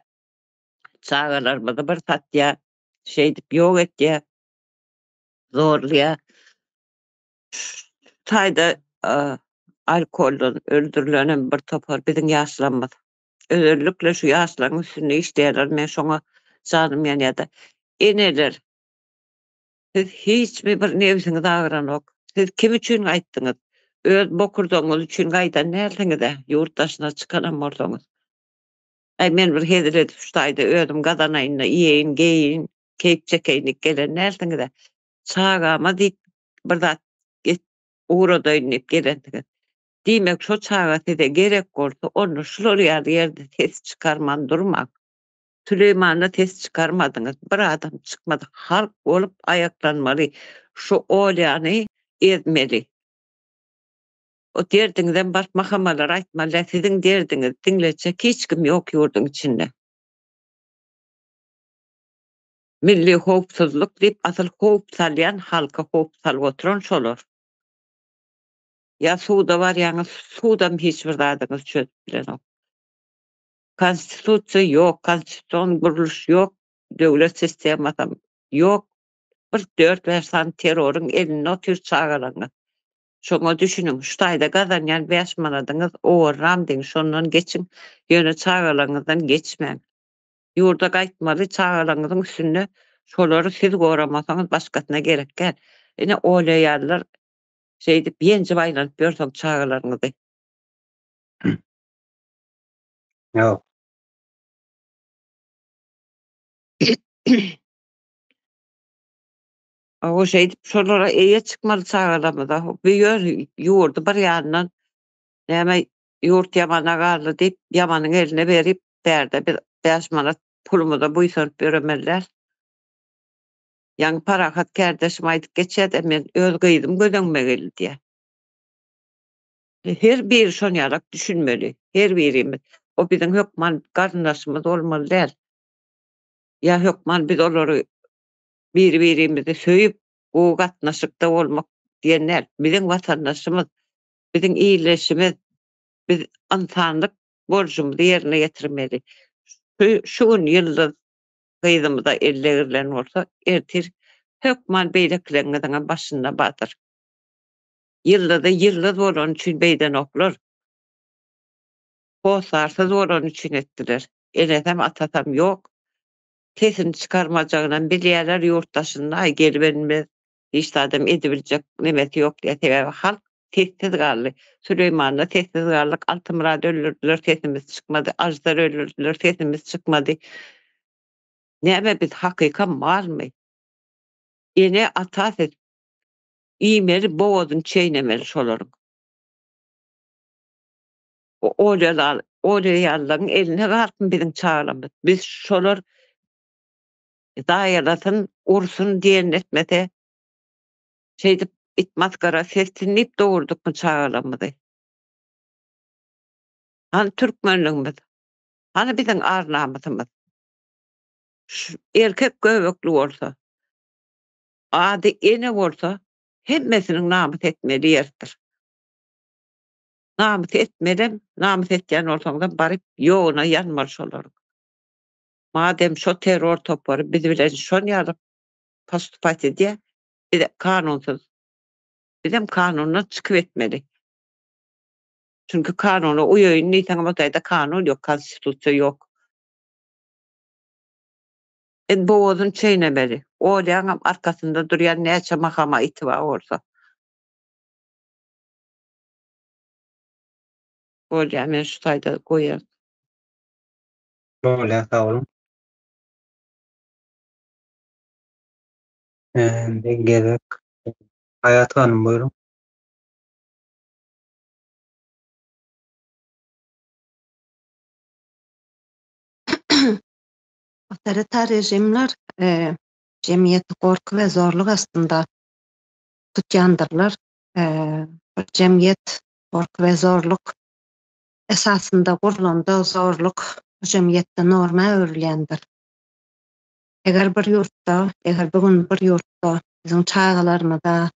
çagalarymyzy bir satýa, şeýdip ýok etýä. Zorlaýar. Şu taýda alkoldan öldürilenem bir topar biziň ýaşlarymyz. Özellikle şu ýaşlaryň üstünde işleýärler. Men şoňa janym ýanýar-da. Eneler, siz hiçmi bir nebsiňiz agyranok. Siz kim üçin gaýtdyňyz? Öz bokurdagyňyz üçin gaýdan dälsiňiz-ä, ýurt daşyna çykanam bolsaňyz. Aý, men bir hezil edip şu taýda özüm gazanaýyn-da, iýeýin, geýeýin, keýp çekeýin diýip gelen dälsiňiz-ä. Çagama diýip bir zat ugradaýyn diýip gelensiňiz. Diýmek, şo çaga size gerek bolsa, onda şular ýaly ýerde ses çykarman durmaň. Süleýmanda ses çykarmadyňyz, bir adam çykmady. Halk bolup aýaklanmaly, şu Olýany ezmeli. O derdiňizem baryp mahamalara aýtmaly däl, siziň derdiňizi diňletjek hiç kim ýok ýurduň içinde. Milli howpsuzlyk diýip asyl howp salýan halka howp salyp oturan şolar. Ýa suda barýaňyz sudam hiç bir zadyňyzy çözüp bilenok. Konstitusiýa ýok, konstitusion gurluş ýok, döwlet sistemasam ýok. Bir dört-bäş sany terroryň elinde otyr çagalaryňyz. Şoňa düşüniň, şu taýda gazanýan bäş manadyňyz owarram diýiň, şondan geçiň, ýöne çagalaryňyzdan geçmäň. Ýurda gaýtmaly çagalaryňyzyň üstünde şolary siz goramasaňyz başgasyna gerek däl. Ine Olýa ýalylar şeýdip ýenjip aýlanyp ýörseň çagalaryňyzy. Ýok. Hawa şeýdip şolara eýe çykmaly çagalarymyza. Bu ýer ýurdy bir ýandan näme ýurt ýamana galdy diýip ýamanyň eline berip bärde biz 5 manat pulumyza buýsanyp ýöremeli däl. Ýaňy Parahat kärdeşim aýdyp geçýärdi men öz gyzym göz öňüme geldi diýýär. Her biri şon ýalak düşünmeli. Her birimiz. O biziň hökman garyndaşymyz bolmaly däl. Ýa hökman biz olary biri-birimizi söýüp, gowy gatnaşykda bolmak diýen däl. Biziň watandaşymyz, biziň ildeşimiz, biz ynsanlyk borjumyzy ýerine ýetirmeli. Şu, şu gün Ýyldyz gyzymyza el degrilen bolsa, ertir hökman beýlekileňiziňem başynda bardyr. Ýyldyzy ýyldyz bolany üçin beýdenoklar. Hossarsyz bolany üçin etdiler. Enesem atasam ýok. Sesini çykarmajagynam bilýärler ýurt daşynda aý gelibilmez hiç zadam edibiljek nemesi ýok diýýär sebäbi halk sessiz galdy. Süleýmanda sessiz galdyk Altymyrady öldürdiler sesimiz çykmady Aždary öldürdiler sesimiz çykmady. Näme biz hakyka malmy? Ene ata siz Iýmeli bogazyny çeýnemeli şolaryň. Olýalalygyň eline galsyn biziň çagalarymyz. Biz şolar zaýalasyn, ursun diýenini etmese, şeýdip it masgara setsin diýip dogurdykmy çagalarymyzy? Hany türkmenligimiz? Hany biziň ar-namysymyz? Erkek göbekli bolsa, Ady ene bolsa hemmesiniň namys etmeli ýeridir. Namys etmelem, namys etýän bolsaňyzam baryp ýoguna ýanmaly şolaryň. Madem şo terror topary biz bilen şon ýaly postupat edýär, biz kanunsyz. Bizem kanundan çykyp etmeli. Çünki kanuna uýaýyn diýseňem o taýda kanun ýok, konstitusiýa ýok. Biz bogazyny çeýnemeli. Olýaňam arkasynda durýan näçe mahama iti bar bolsa. Bolýa men şu taýda goýan. Bolýa sag boluň. Indi gezek Haýat hanym buýruň. Awtoritar režimler jemgyýeti gorky we zorluk astynda tutýandyrlar. Bir jemgyýet gorky we zorluk esasynda gurlanda zorluk bu jemgyýetde norma öwrülýändir. Eger bir ýurtda, eger bu gün bir ýurtda biziň çagalarymyza,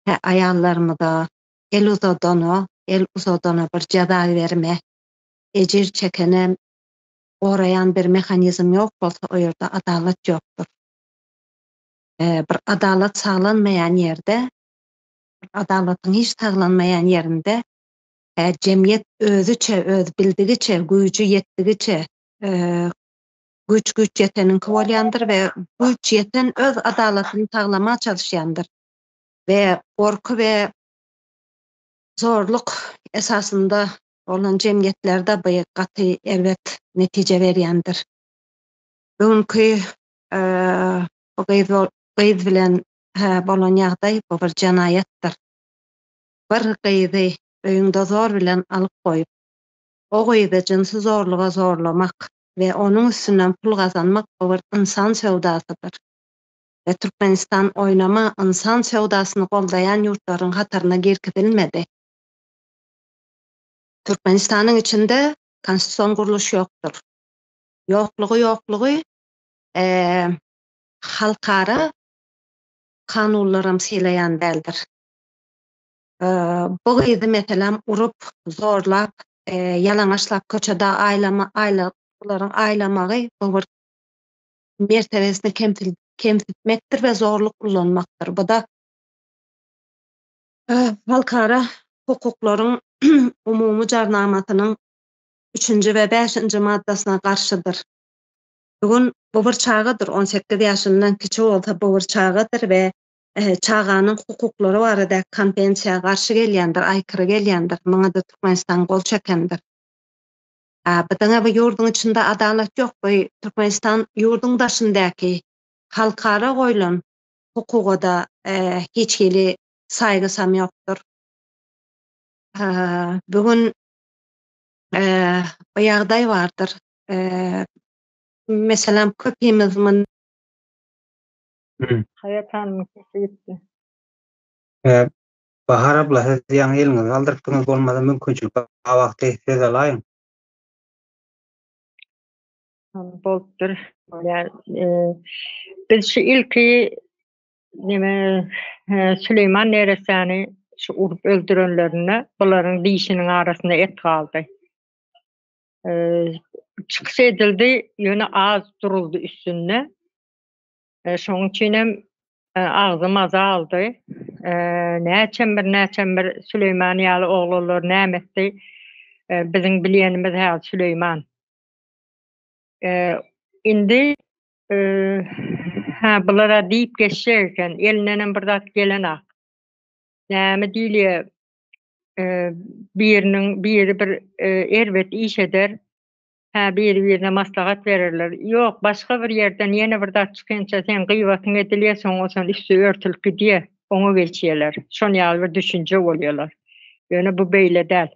aýallarymyza el uzadana, el uzadana bir jeza berme, ejir çekene goraýan bir mehanizm ýok bolsa, o ýerde adalat ýokdur. Bir adalat saglanmaýan ýerde, bir adalatyň hiç saglanmaýan ýerinde jemgyýet özüçe, öz bildigiçe, güýji ýetdigiçe, güýç güýç ýeteniňki bolýandyr we güýç ýeten öz adalatyny saglamaga çalyşýandyr we gorky we zorluk esasynda bolan jemgyýetlerde bu gaty erbet netije berýändir. Bu günki bu gyz gyz bilen bolan ýagdaý bu bir jenaýatdyr. Bir gyzy öýüňde zor bilen alyp goýup, o gyzy jynsy zorluga zorlamak we onuň üstünden pul gazanmak bu bir ynsan söwdasydyr. We Türkmenistan oýnama ynsan söwdasyny goldaýan ýurtlaryň hataryna girkizilmedi. Türkmenistanyň içinde konstitusion gurluş ýokdur. Ýoklugy ýoklugy halkara kanunlaram sylaýan däldir. Bu gyzy meselem urup, zorlap, ýalaňaçlap köçede aýlama aýla bularyň aýlamagy bu bir mertebesini kemsitmekdir we zorluk ullanmakdyr. Bu-da Halkara hukuklaryň umumy jarnamasynyň üçünji we bäşinji maddasyna garşydyr. Bu gün bu bir çagadyr, 18 ýaşyndan kiçi bolsa bu bir çagadyr we çaganyň hukuklary baradaky konwensiýa garşy gelýändir, aýkyry gelýändir. Muňa-da Türkmenistan gol çekendir. Bu diňe bu ýurduň içinde adalat ýok, bu Türkmenistan ýurduň daşyndaky halkara goýlan hukuga-da hiç hili saýgysam ýokdur. Bu gün bu ýagdaý bardyr. Meselem, köpimiz muny Haýat hanymyň sesi gitdi. Bahar abla siz ýaňy eliňizi galdyrypdyňyz bolmasa mümkinçilik bar wagty söz alaýyň. Bolupdyr. Bolýar. Biz şu ilki neme Süleýman neressäni şu urup öldürenlerinde bularyň dişiniň arasynda et galdy. Çykyş edildi, ýöne az duruldy üstünde. Şonuň üçin hem agzy maza aldy. Näçem bir näçem bir Süleýman ýaly oglanlar näme etdi? Biziň bilýänimiz hä Süleýman. Indi hä bulara diýip geçjek eken, elindenem bir zat gelenak. Näme diýilýär? Biriniň biri bir erbet iş eder, Hä, biri-birine maslahat bererler. Ýok, başga bir ýerden ýene bir zat çykynça seň gyýbatyň edilýär, soň o üsti örtülip gidýär, oňa geçýärler. Şon ýaly bir düşünje bolýarlar. Ýöne bu beýle däl.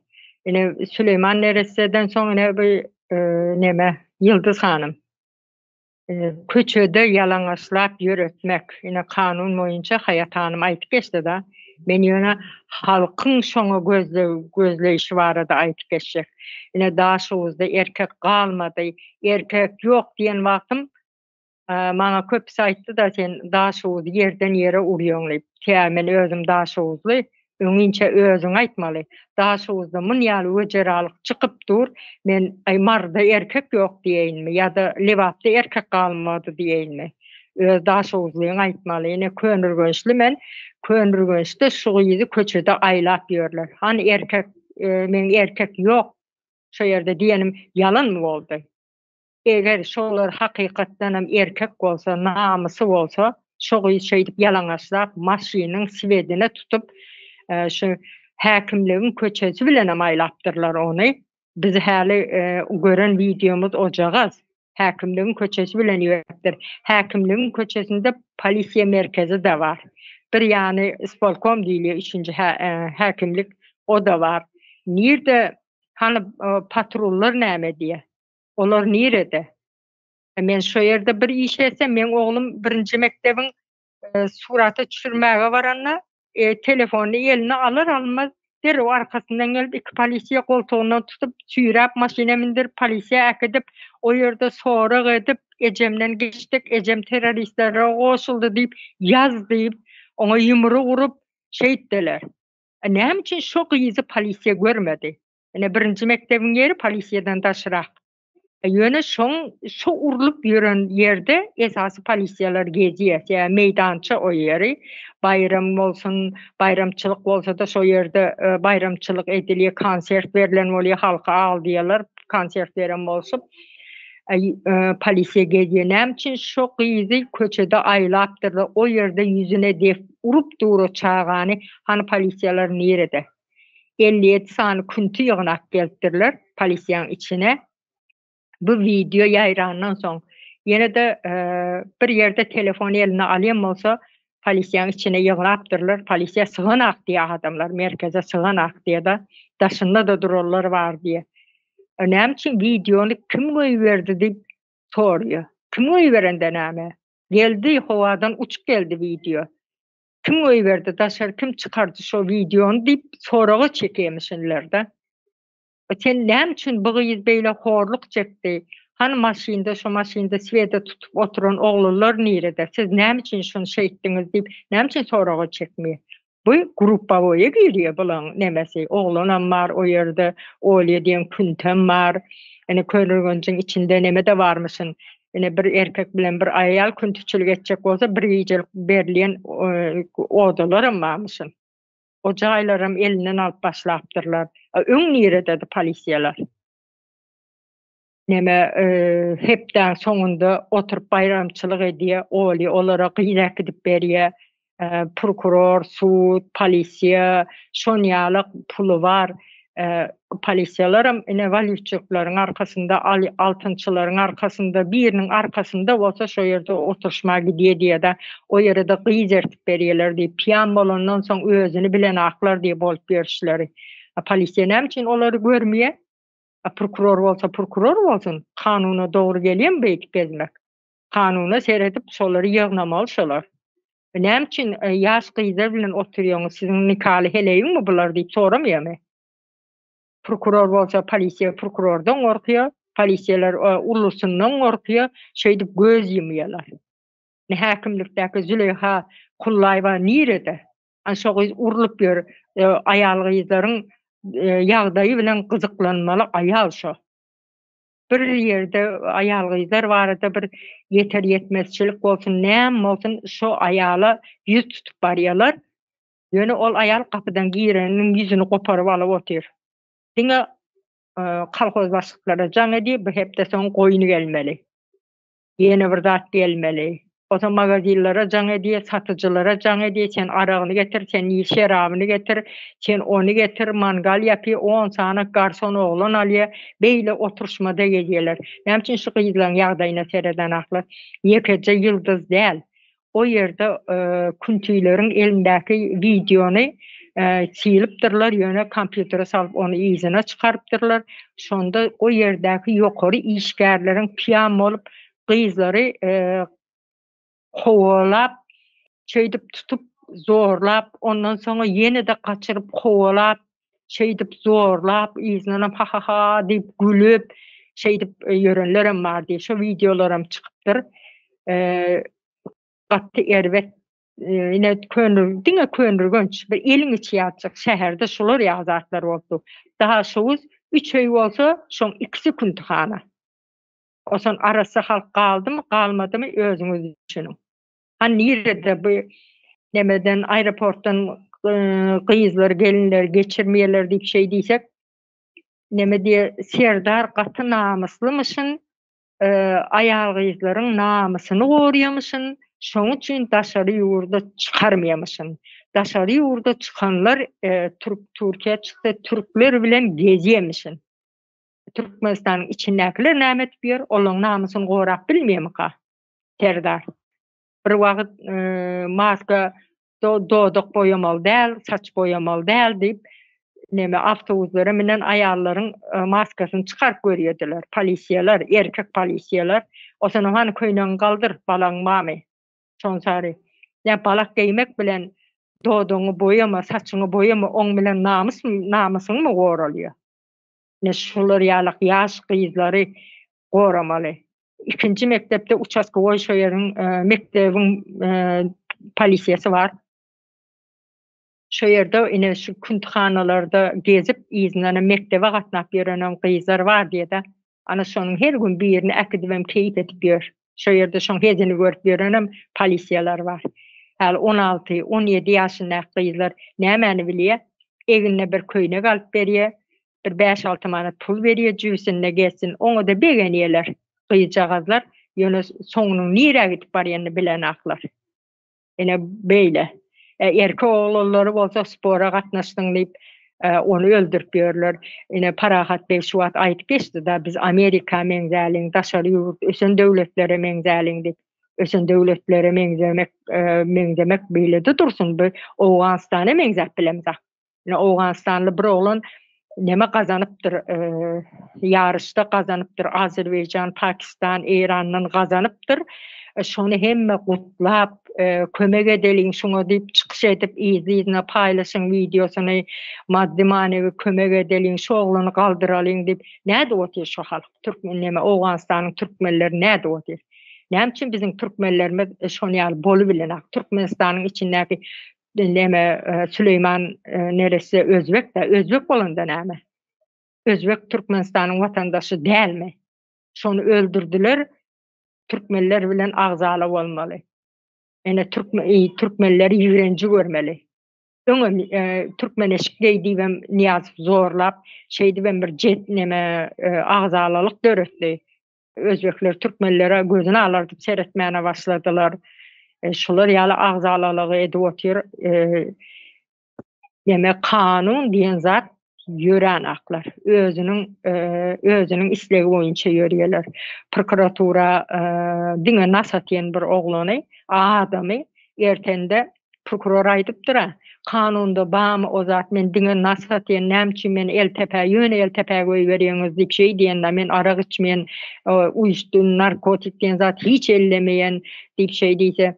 Ine, Süleýman neresseden soň ine bu neme, Ýyldyz hanym. Köçede ýalaňaçlap ýöretmek, ine kanun boýunça Haýat hanym aýdyp geçdi-da, men ýöne halkyň şoňa gözleg gözleýşi barada aýdyp geçjek. Ine Daşoguzda erkek galmady, erkek ýok diýen wagtym maňa köpüsi aýtdy-da sen Daşoguzy ýerden ýere urýaň diýip. Tä men özüm Daşoguzly, Öňinçä özüň aýtmaly. Daşoguzda mun ýaly wejeralyk çykyp dur, men aý Maryda erkek ýok diýeýinmi ýa-da Lebapda erkek galmady diýeýinmi? Öz daşoguzlyň aýtmaly. Ine Köneürgençli men, Köneürgençde şu gyzy köçede aýlap ýörler. Hany erkek, meň erkek ýok şo ýerde diýenim ýalanmy boldy? Eger şolar hakykatdanam erkek bolsa, namysy bolsa, şo gyz şeýdip ýalaňaçlap, maşynyň swedine tutup, şu häkimligiň köçesi bilenem aýlapdyrlar ony. Biz häli gören wideomyz ojagaz. Häkimligiň köçesi bilen ýörüpdir. Häkimligiň köçesinde polisiýa merkezi-de bar. Bir ýany ispolkom diýilýär, üçünji häkimlik, o-da bar. Nirde, hany patrullar näme diýýär? Olar nirede? Men şo ýerde bir iş etsem, meň oglum birinji mekdebiň surata düşürmäge baranda, telefonyny eline alar-almaz, derrew arkasyndan gelip, iki polisiýa goltugyndan tutup, süýräp maşyna mindirip, polisiýa äkidip, o ýerde sorag edip, ejemden geçdik, ejem terroristlere goşuldy diýip, ýaz diýip, oňa ýumruk urup, şeýtdiler. Näme üçin şo gyzy polisiýa görmedi? Ine birinji mekdebiň ýeri polisiýadan daşrak. Ýöne şoň şo urlup ýören ýerde esasy polisiýalar gezýär. Ýa meýdança o ýeri. Baýram bolsun, baýramçylyk bolsa-da şo ýerde e, baýramçylyk edilýär, konsert berlen bolýar, halky aldaýarlar, konsert beren bolşup. E, polisiýa gezýär. Näme üçin şo gyzy köçede aýlapdyrlar, o ýerde ýüzüne def urup dur o çagany, hany polisiýalar nirede? 57 sany künti ýygnap gelipdirler polisiýanyň içine. Bu wideo ýaýrandan soň ýene-de e, bir ýerde telefon eline alýan bolsa polisiýanyň içine ýygnapdyrlar. Polisiýa syganak diýýär adamlar, merkeze syganak diýýär-de, daşynda-da duranlar bar diýýär. E, näme üçin wideony kim goýberdi diýip soraýar. Kim goýberende näme? Geldi, howadan uçup geldi wideo. Kim goýberdi daşary kim çykardy şo wideony diýip soraga çekemişinlerde. Sen näme üçin bu gyz beýle horluk çekdi? Hany maşynda şo maşynda sweda tutup oturan oglanlar nirede? Siz näme üçin şuny şeýtdiňiz diýip näme üçin soraga çekmeýär? Bu gruppawoýa girýär bulaň nemesi. Oglanam bar o ýerde, Olýa diýen küntem bar. Ine Köneürgenjiň içinde neme-de barmyşyn. Ine bir erkek bilen bir aýal küntüçilik etjek bolsa bir gijelik berilýän odalaram barmyşyn. O jaýlaram elinden alyp başlapdyrlar. Öň nirededi polisiýalar? Neme hepdäň soňunda oturyp baýramçylyk edýär, oly olara gyz äkidip berýär. Prokuror, sud, polisiýa, şon ýaly puly bar. Polisiýalaram ine walýutçyklaryň arkasynda, altynçylaryň arkasynda, biriniň arkasynda bolsa şo ýerde oturyşma gidýär diýýär-de, o ýere-de gyz ertip berýärler diýip, piýan bolandan soň özüni bilenaklar diýip bolup ýörüşleri. Polisiýa näme üçin olary görmeýär? Prokuror bolsa prokuror bolsun, kanuna dogry gelýärmi beýdip gezmek? Kanuna seredip şolary ýygnamaly şolar. Näme üçin ýaş gyzlar bilen oturýaňyz, siziň nikaly heleýiňmi bular diýip soramaýarmy? Prokuror bolsa polisiýa prokurordan gorkýar, polisiýalar ulusyndan gorkýar, şeýdip göz ýumýarlar. Ine häkimlikdäki Züleýha Kullaýewa nirede? Ana şo gyz urlup ýör, aýal-gyzlaryň ýagdaýy bilen gyzyklanmaly aýal şo. Bir ýerde aýal-gyzlar barada bir ýeter-ýetmezçilik bolsun, näme bolsun, şo aýala ýüz tutup barýarlar. Ýöne ol aýal gapydan gireniniň ýüzüni goparyp alyp otyr. Diňe kolhoz başlyklara jaň edýär, bu hepde soň goýun gelmeli. Ýene bir zat gelmeli. Bolsa magazinlere jaň edýär, satyjylara jaň edýär, sen aragyny getir, sen şerabyny getir, sen ony getir, mangal ýapýar, on sany garson oglan alýar, beýle oturyşmada gezýärler. Näme üçin şu gyzlaryň ýagdaýyna seredenaklar? Ýekeje ýyldyz däl. O ýerde küntüleriň elindäki wideony sylypdyrlar, ýöne kompýutere salyp ony yzyna çykarypdyrlar. Şonda o ýerdäki ýokary işgärleriň pyýan bolup gyzlary kowalap, şeýdip tutup zorlap, ondan soňra ýene-de gaçyryp kowalap, şeýdip zorlap, yzyndanam ha-ha-ha diýip gülüp, şeýdip ýörenlerem bar diýip, şo wideolaram çykypdyr. Gaty erbet ine Köneürgenç, diňe Köneürgenç, bir eliň içi ýatjak şäherde şular ýaly zatlar bolupdyr. Daşoguz üç öý bolsa, şoň ikisi küntühana. Onsoň arassa halk galdymy, galmadymy özüňiz düşüniň. Hany nirede bu nemeden aeroportdan gyzlar, gelinler geçirmeýärler diýip şeý diýsek, neme diýer, Serdar gaty namyslymyşyn, aýal-gyzlaryň namysyny gorýamyşyn, şoň üçin daşary ýurda çykarmaýamyşyn. Daşary ýurda çykanlar türk Türkiýä çyksa türkler bilen gezýämişin. Türkmenistanyň içindäkiler näme edip ýör? Olaň namysyny gorap bilmeýärmika? Serdar. Bir wagt maska dodak boýamaly däl, saç boýamaly däl diýip, neme awtobuslara minen aýallaryň maskasyny çykaryp görýärdiler. Polisiýalar, erkek polisiýalar. Osanam hany köýnegiňi galdyr, balagyň barmy? Şon sary. Ýa balak geýmek bilen dodagyňy boýama, saçyňy boýama, oň bilen namys namysyňmy goralýar? Ine şular ýalak ýaş gyzlary goramaly. Ikinji mekdepde uçastkowoý şo ýeriň mekdebiň polisiýasy bar. Şo ýerde ine şu küntühanalarda gezip yzyndanam mekdebe gatnap ýörenem gyzlar bar diýede. Ana şonuň her gün birini äkidibem keýp edip ýör. Şo ýerde şoň hezini görüp ýörenem polisiýalar bar. Häli 16, 17 ýaşyndaky gyzlar nämäni bilýär? Egnine bir köýnek alyp berýär, bir bäş-alty manat pul berýär jübüsinde gezsin. Oňa-da begenýärler gyzjagazlar. Ýöne soňunyň nirä gidip barýanyny bilenaklar. Ine beýle. Erkek oglanlary bolsa spora gatnaşdyň diýip, ony öldürip ýörler. Ine Parahat beg şu wagt aýdyp geçdi-da, biz Amerika meňzäliň, daşary ýurt ösen döwletlere meňzäliň diýip. Ösen döwletlere meňzemek, meňzemek beýle-de dursun, bu Owganystana meňzäp bilemzok. Ine Owganystanly bir oglan neme gazanypdyr, ýaryşda gazanypdyr, Azerbaýjan, Pakistan, Eýrandan gazanypdyr. Şony hemme gutlap, kömek edeliň şuňa diýip çykyş edip, yzly-yzyna paýlaşyň wideosyny, maddy-manewi kömek edeliň, şu oglany galdyralyň diýip, nädip otyr şu halk? Türkmen neme Owganystanyň türkmenleri nädip otyr? Näme üçin biziň türkmenlerimiz şony ýaly bolubilenok? Türkmenistanyň içindäki Neme Süleýman neresse özbek da, özbek bolanda näme? Özbek Türkmenistanyň watandaşy dälmi? Şony öldürdiler, türkmenler bilen agzala bolmaly. Ene türkmen türkmenleri ýigrenji görmeli. Öňem e, türkmen eşik geý diýibem Nyýazow zorlap, şeýdibem bir jet neme e, agzalalyk döretdi. Özbekler türkmenlere gözüni alardyp seretmäne başladylar. E, şular ýaly agzalalygy edip otyr. E, Demek kanun diýen zat ýörän aklar. Özüniň e, özüniň islegi boýunça ýörýärler. Prokuratura e, diňe nasa diýen bir oglany, adamy ertende Prokuror aýdypdyr-a, kanunda barmy o zat, men diňe nas satýan, näme üçin meni eltepä, ýöne eltepä goýberýäňiz diýip şeý diýende, men arak içmeýän, uýuşdyryjy, narkotik diýen zat hiç ellemeýän diýip şeý diýse,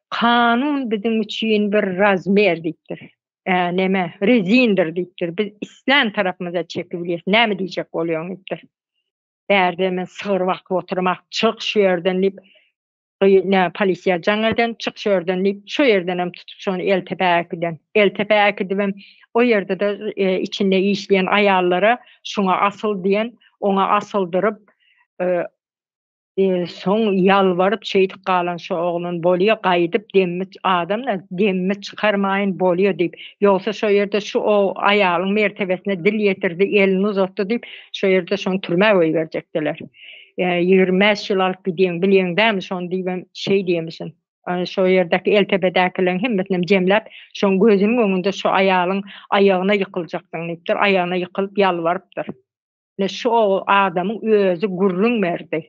Kanun biziň üçin bir razmer diýipdir. Neme, rezindir diýipdir. Biz islän tarapymyza çekip bilýäs. Näme diýjek bolýaň diýipdir. Bärde men sygyr bakyp oturmak, çyk şu ýerden diýip, nä polisiýa jaň eden, çyk şu ýerden diýip, şu ýerden hem tutup şony Eltepä äkiden. Eltepä äkidibem o ýerde-de içinde işleýän aýallara şuňa asyl diýen, oňa asyldyryp, Soň ýalbaryp şeýdip galan şo oglan bolýa gaýdyp demmi adamda demmi çykarmaýyn bolýa diýip ýogsa şo ýerde şu o aýalyň mertebesine dil ýetirdi elini uzatdy diýip şo ýerde şony türmä goýberjekdiler. 25 ýyl alyp gidýäň bilýäň dämi şony diýibem şeý diýemişin. Şo ýerdäki eltepedäkileriň hemmesinem jemläp şoň gözüniň öňünde şo aýalyň aýagyna ýykyljakdyň diýipdir aýagyna ýykylyp ýalbarypdyr. Ine şu adamyň özi gürrüň berdi.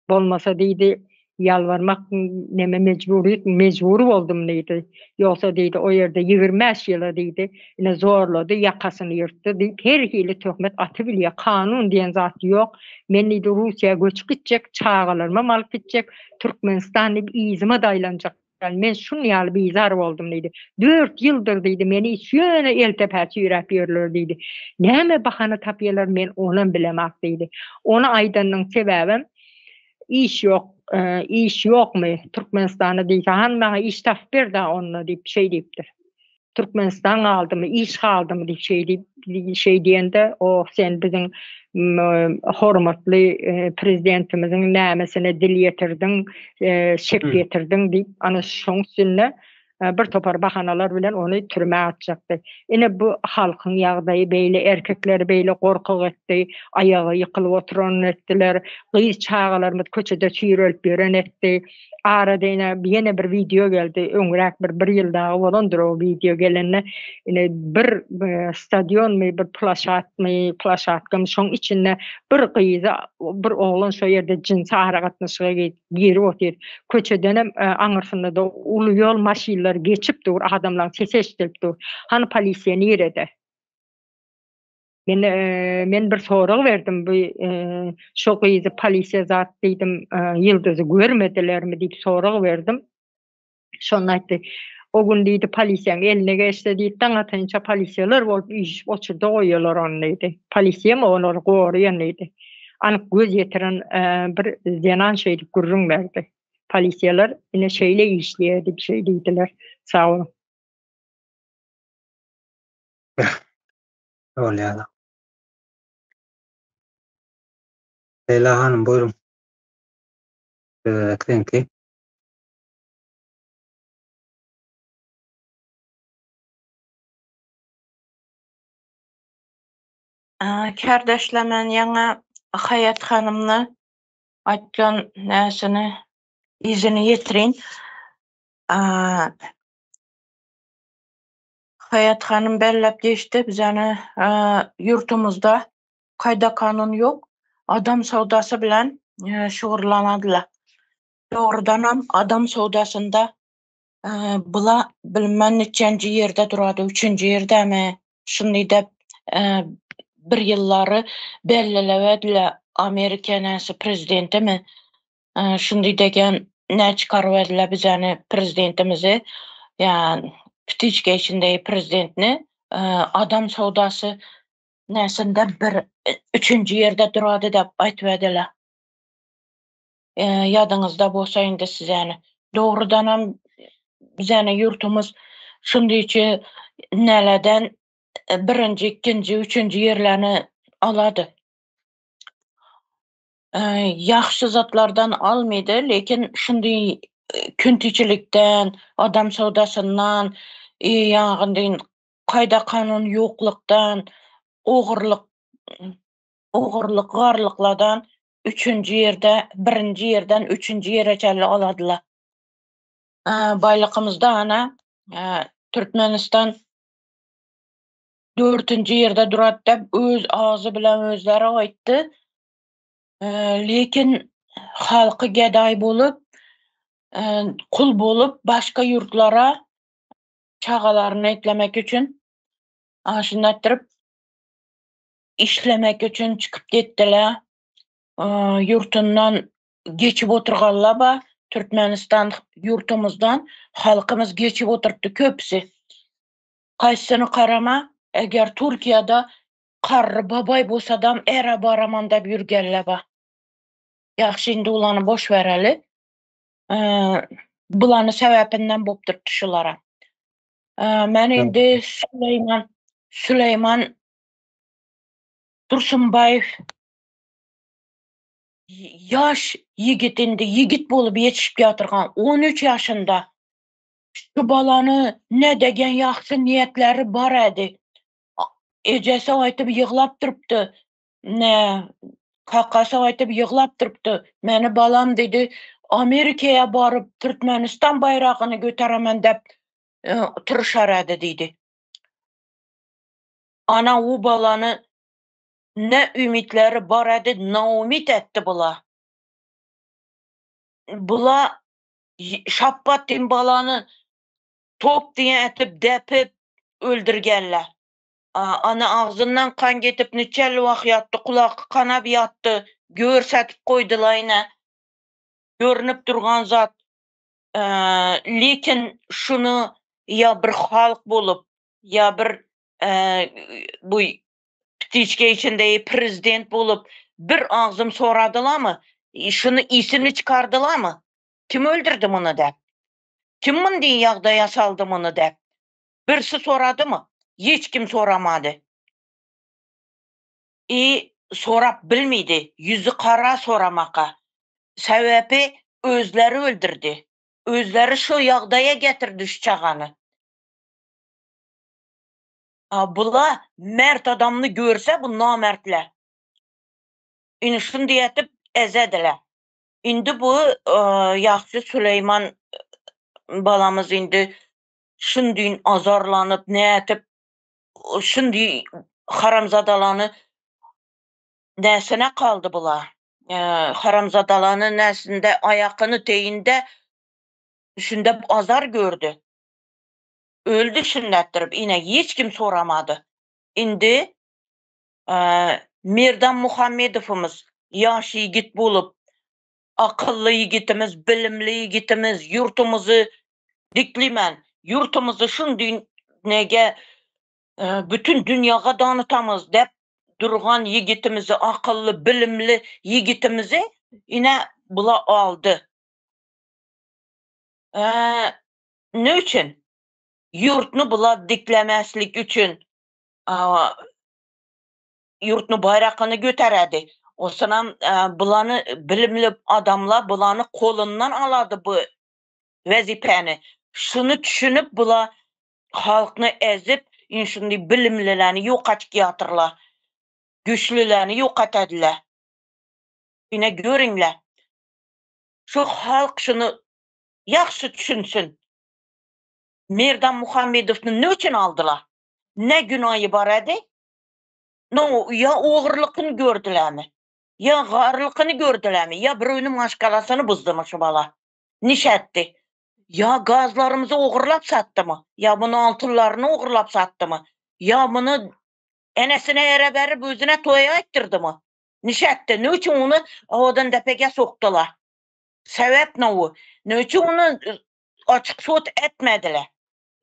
Bolmasa diýdi, ýalbarmak neme mejbury, mejbury boldum diýdi. Ýogsa diýdi, o ýerde 25 ýyla diýdi, ine zorlady, ýakasyny ýyrtdy diýip her hili töhmet atybilýär. Kanun diýen zat ýok. Men diýdi, Russiýa göçüp gitjek, çagalarymam alyp gitjek, Türkmenistan diýip yzyma-da aýlanjak Ýani men şun ýaly bizar boldum diýdi. Dört ýyldyr diýdi, meni ýöne eltepä süýräp ýörler diýdi. Näme bahana tapýarlar men onam bilemak diýdi. Ony aýdanyň sebäbem iş ýok, iş ýokmy Türkmenistanda diýse, hany maňa iş tapyp ber-dä onda diýip şeý diýipdir. Türkmenistan galdymy, iş galdymy diýip şeý diýip, şeý diýende, oh sen biziň hormatly prezidentimiziň nämesine dil ýetirdiň, şek ýetirdiň diýip, ana şoň üstünde bir topar bahanalar bilen ony türmä atjakdy. Ine bu halkyň ýagdaýy beýle, erkekleri beýle gorkak etdi, aýaga ýykylyp oturan etdiler, gyz çagalarymyz köçede süýrelip ýören etdi. Arada ine ýene bir wideo geldi. Öňräk bir bir ýyl dagy bolandyr o wideo gelende. Ine bir e, stadionmy, bir plaşatmy, plaşatkamy şoň içinde bir gyzy, bir oglan şo ýerde jynsy aragatnaşyga girip otyr. Köçedenem e, aňyrsynda da uly ýol maşynlar geçip dur, adamlaryň sesi eşidilip dur. Hany polisiýa nirede? Men men bir sorag berdim bu şo gyzy polisiýa zat diýdim ýyldyzy görmedilermi diýip sorag berdim. Şonda aýtdy. O gün diýdi polisiýaň eline geçse diýdi daň atynça polisiýalar bolup üýşüp oçurda goýýarlar ony diýdi. Polisiýa olary goraýan diýdi. Anyk göz ýetiren bir zenan şeýdip gürrüň berdi. Polisiýalar ine şeýle işleýär diýip şeý diýdiler. Sag boluň. Bolýar. Leýla hanym buýruň. Söz siziňki. Kärdeşler men ýaňa Haýat hanymna aýtgan näsini yzyny ýetirin. Haýat hanym belläp geçdi, bizäni ýurtumyzda kaýda-kanun ýok, adam söwdasy bilen şugurlanadylar. Dogrudanam adam söwdasynda bula bilmän neçenji ýerde durady, üçünji ýerdemi, şuny diýip bir ýyllary belleläwediler Amerika näsi prezidentimi, Şuny degen nä çykaryberdiler bizäni prezidentimizi ýa ptiçka içinde prezidentni adam söwdasy näsinde bir üçünji ýerde durady dep aýtyberdiler. Ýadyňyzda bolsa indi sizäni. Dogrudanam bizäni ýurtumyz şundyçy näleden birinji, ikinji, üçünji ýerlerini alady. Ýagşy zatlardan almydy, lekin şundy küntiçilikden, adam söwdasyndan, ýagny kaýda-kanun ýoklukdan, ogurlyk, ogurlyk, garlyklardan üçünji ýerde, birinji ýerden üçünji ýere çenli aladylar. Baýlykymyzda ana Türkmenistan dördünji ýerde durady diýip öz agzy bilen özleri aýtdy. Lekin halky gedaý bolup, kul bolup başga ýurtlara çagalaryny eklemek üçin aşyny etdirip işlemek üçin çykyp gitdiler. Ýurtundan geçip oturganlar bar. Türkmenistan ýurtumyzdan halkymyz geçip oturtdy köpüsi. Kaýsyny garama, eger Türkiýede karry babaý bolsadam era baraman dep ýürgenle ba. Ýagşy indi ulany boş bereli. Bulany sebäpinden bolup durupdy şulara. Men indi Süleýman Süleýman Dursunbaýew ýaş ýigit indi ýigit bolup ýetişip ýatyrgan 13 ýaşynda şu balany ne degen ýagşy niýetleri bar edi. Ejesi aýtyp ýyglap durupdy. Ne kakasy aýtyp ýyglap durupdy. Meni balam diýdi, Amerikaya baryp Türkmenistan baýragyny göteremen dep e, tyrşar edi diýdi. Ana u balany ne ümitleri bar edi, naumit etdi bula. Bula şapbat diýen balany top diýen etip depip öldürgenler. Ana agzyndan kan getip niçeli wagt ýatdy, kulaky kanap ýatdy, görsetip goýdular ine. Görünip durgan zat. Lekin şunu ýa bir halk bolup, ýa bir bu ptiçke içinde prezident bolup bir agzym soradylarmy? Şunu isini çykardylarmy? Kim öldürdü muny dep? Kim muny diýen ýagdaýa saldy muny dep? Birisi soradymy? Hiç kim soramady. I sorap bilmedi. Ýüzi kara soramaka. Sebäbi özleri öldürdi. Özleri şu ýagdaýa getirdi şu çagany. A bula mert adamny görse bu namertler. Indi şuny diýetip ezediler. Indi bu ýagşy Süleýman balamyz indi şundiň azarlanyp nätip şundi haramzadalany näsine kaldy bula. Haramzadalany näsinde aýakyny teýinde şunda azar gördü. Öldü şundatdyryp ine hiç kim soramady. Indi Merdan Muhammedowymyz ýaş ýigit bolup akylly ýigitimiz, bilimli ýigitimiz, ýurtumyzy diklimen, ýurtumyzy şundy nege bütün dünýaga danytamyz dep durgan ýigitimizi, akylly, bilimli ýigitimizi ine bula aldy. Ne üçin? Ýurtny bula diklemeslik üçin ýurtny baýrakyny göteredi. Osanam bulany bilimli adamlar bulany kolundan alady bu wezipäni. Şuny düşünip bula halkny ezip, şuny bilimlilerini ýok açyk ýatyrlar. Güçlülerini ýok etediler. Ine görüňler. Şu halk şuny ýagşy düşünsin. Merdan Muhammedowny ne üçin aldylar? Ne günaýy bar edi? No, ýa ogurlykyny gördülermi? Ýa garlykyny gördülermi? Ýa birewiniň maşgalasyny buzdymy şu bala? Nişetdi? Ýa gazlarymyzy ogurlap satdymy? Ýa muny altynlaryny ogurlap satdymy? Ýa muny enesine ere berip özüne toýa aýtdyrdymy? Nişetdi? Ne üçin ony owadan depege sokdular? Sebäp ne o? Ne üçin ony açyk sud etmediler?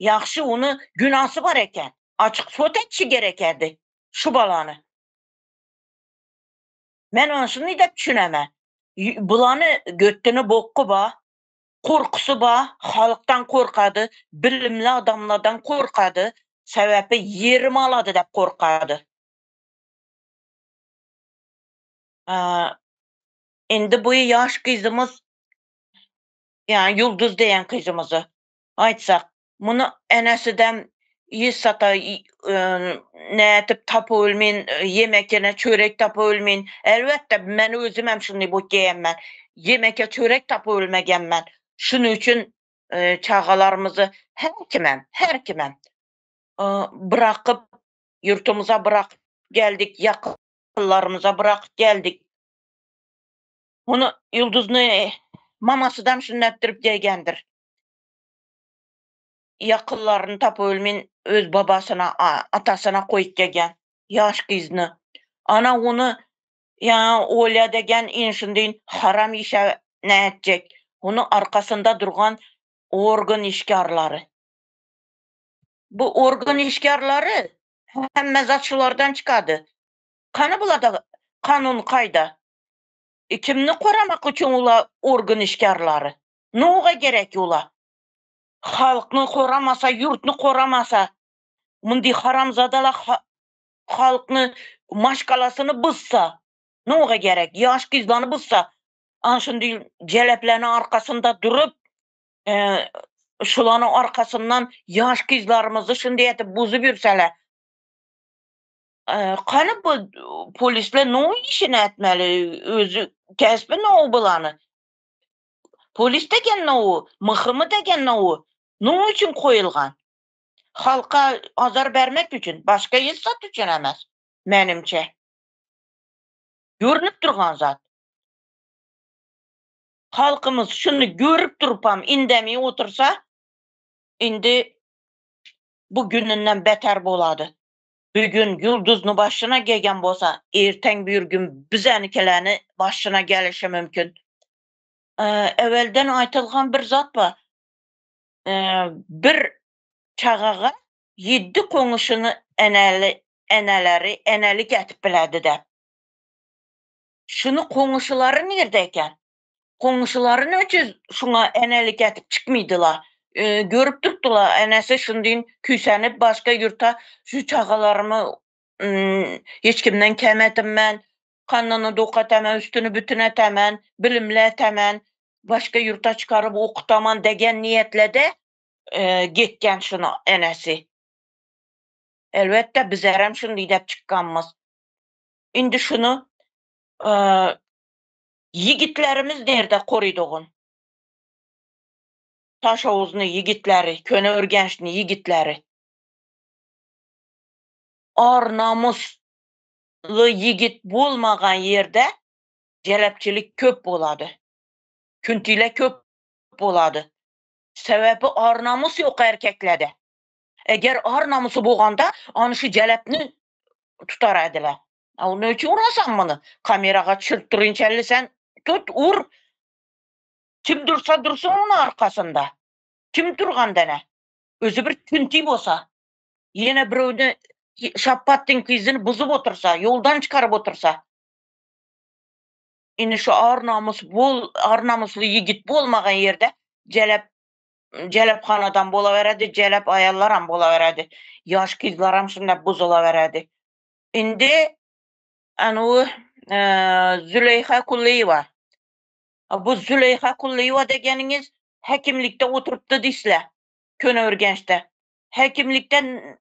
Ýagşy ony günasy bar eken. Açyk sud etşi gerek edi şu balany. Men ony şuny dep düşüneme. Bulany göttüni bokgy ba, korkusy ba, halkdan korkady, bilimli adamlardan korkady, sebäbi ýerim alady dep korkady. Indi bu ýaş gyzymyz, ýa Ýulduz diýen gyzymyzy aýtsak, muny enesidem ýyssata nätip tapybilmin, ýemekine çörek tapybilmin. Elbetde, men özüm hem şuny bu geýemmen. Ýemeke çörek tapybilmegenmen. Şunuň üçin çagalarymyzy her kimem, her kimem bırakyp, ýurtumyza bırakyp geldik, ýakynlarymyza bırakyp geldik. Muny Ýulduzyny mamasydam şuny etdirip gelgendir. Ýakynlaryny tapybilmin öz babasyna, atasyna goýup gelgen ýaş gyzyny. Ana ony ýa Olýa degen inşindin haram işe nätjek. Onuň arkasynda durgan organ işgärleri. Bu organ işgärleri hemme zat şulardan çykady. Kany bulada kanun kaýda? E, kimni goramak üçin ula organ işgärleri? Nuga gerek ula? Halkny goramasa, ýurtny goramasa, mundy haramzadalar halkny maşgalasyny buzsa, nuga gerek? Ýaş gyzlany buzsa, ana şundy jeleplerniň arkasynda durup, e, şulanyň arkasyndan ýaş gyzlarymyzy şundy etip buzup ýürseler, e, kany bu polisler nu işini etmeli? Özü kesbi nu bulany? Polis degen nu, MHM degen nu, nu üçin koýulgan? Halka azar bermek üçin, başga hiç zat üçin emes, menimçe. Görünip durgan zat. Halkymyz şuny görüp durupam indemey otursa, indi bu gününden beter bolady. Bugün ýulduzyny başyna gegen bolsa, erteň bir gün bizänikilerini başyna gelişi mümkin. Ewelden aýtylgan bir zat bar. Bir çagaga ýedi goňşuny eneli eneleri enelik etip biledi däp. Şuny goňşulary nirde eken? Goňşulary ne üçin şuňa enelik etip çykmydylar? Görüp durupdylar, enesi şundyn küýsenip başga ýurta şu çagalarymy hiç kimden kem etimmen, kanyny dok etemen, üstüni bütün etemen, bilimli etemen, başga ýurta çykaryp okutaman degen niýetlede getgen şuny enesi. Elbetde bizerem şundy dep çykganmyz. Indi şuny ýigitlerimiz nerde korydogun? Taşowuzny ýigitleri, Köneürgençni ýigitleri. Ar-namusly ýigit bolmagan ýerde jelepçilik köp bolady. Küntile köp bolady. Sebäbi ar-namus ýok erkeklerde. Eger ar-namusy bolganda, any şu jelepni tutar ediler. A ne üçin urasaň muny? Kameraga düşürip durynçelli sen tut, ur. Kim dursa dursun onuň arkasynda. Kim durganda ne? Özi bir künti bolsa, ýene birewini şapbatdyň kyzyny buzup otursa, ýoldan çykaryp otursa. Indi şu ar-namys bol, ar-namysly ýigit bolmagan ýerde jelep jelephanadan bolaweredi, jelep aýallaram bolaweredi. Ýaş gyzlaram şunda buzulaweredi. Indi anu Züleýha Kulyýewa. Bu Züleýha Kulyýewa degeniňiz häkimlikde oturypdy diýsle, Köneürgençde. Häkimlikden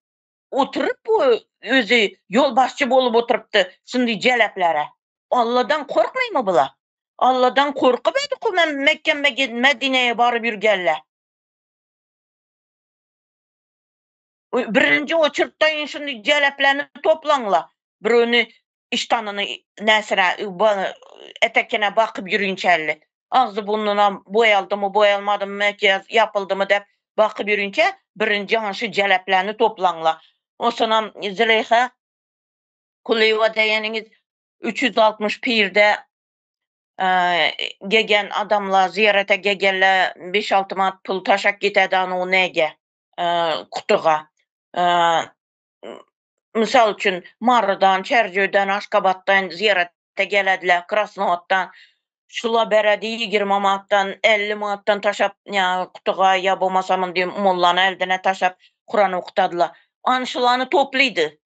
oturyp bu özi ýolbaşçy bolup oturypdy şundy jeleplere. Alladan korkmaýmy bular? Alladan korkup edi ku men Mekge Medineye baryp ýürgenler. Birinji oçurtda şuny jeleplerini toplaňla. Birini iştanyny näsine etekine bakyp ýürinçelli. Agzy burnuna boýaldymy, boýalmadymy, makiýaj ýapyldymy dep bakyp ýürinçe birinji hanşy jeleplerini toplaňla. Onsoňam Züleýha Kulyýewa diýeniňiz 360 pirde gegen adamlar, zyýarata gegenler 5-6 manat pul taşak gitedi anu nege, kutuga. Mysal üçin, Marydan, Çärjewden, Aşgabatdan zyýarata gelediler, Krasnowoddan. Şula beredi 20 manatdan, 50 manatdan taşap, ýa kutuga, ýa bolmasa muny mollany eldine taşap, Kuran okutadylar. An şulany toplydy.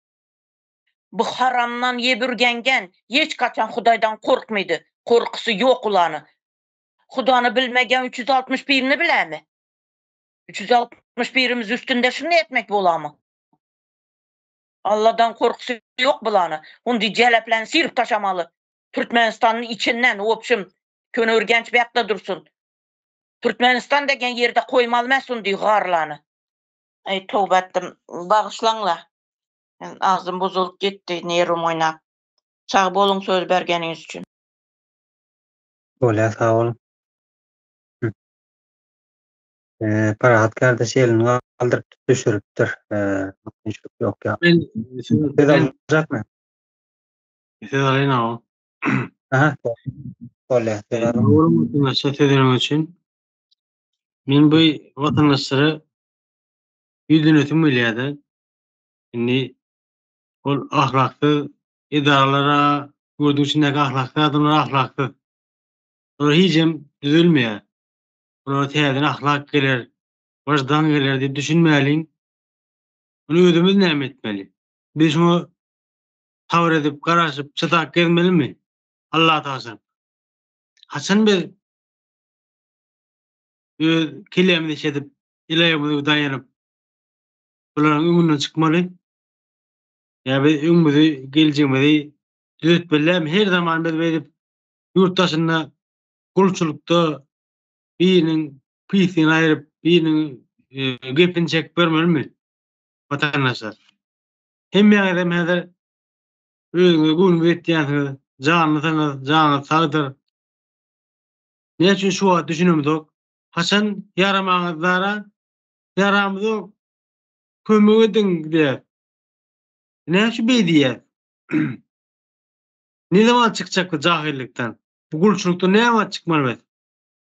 Bu haramdan ýebürgengen hiç haçan Hudaýdan korkmydy. Korkusy ýok ulany. Hudany bilmegen 361-ni bilämi? 361-imiz üstünde şuny etmek bolamy? Alladan korkusy ýok bulany. Hundi jeleplerini sirip taşamaly. Türkmenistanyň içinden, wobşim, Köneürgenç bu dursun. Türkmenistan degen ýerde koýmaly emas hundi garlany. Aý towba etdim. Bagyşlaňla. Agzym bozulyp gitdi, nerwim oýnap. Sag boluň söz bergeniňiz üçin. Bolýar sag boluň. Parahat kardeş elini galdyryp düşüripdir. Mümkinçilik ýok ýa. Men Söz aljakmy? Söz alaýyn aga. Aha. Bolýar. Söz alyň. Sözüň üçin. Men bu watandaşlara ýüzlenesim gelýär-de. Indi ol ahlaksyz edaralara, ýurduň içindäki ahlaksyz adamlar ahlaksyz. Olar hijem düzelmeýär. Olara täzeden ahlak geler, wyždan geler diýip düşünmäliň. Muny özümiz näme etmeli? Biz şuňa sabyr edip, garaşyp, çydap gezmelimi? Alla tabşyryp. Haçan biz öz kellämizi işledip, el-aýagymyzy daýanyp, bularyň öňünden çykmaly? Ýa biz öňümizi, geljegimizi düzetmeli dälmi? Her zaman biz beýdip ýurt daşynda gulçulykda biriniň pisligini aýryp, biriniň gepini çekip ýörmelimi? Watandaşlar. Hemmäňizem häzir özüňize göwnüňiz ýetýänsiňiz, janlysyňyz, janyňyz sagdyr. Näme üçin şu wagt düşünemzok? Haçan ýaramaňyz dara? Ýaramyzok. Kömek ediň diýýär. Näme üçin beý diýýär? Ne zaman çykjak bu jahylykdan? Bu gulçulykdan näme wagt çykmaly biz?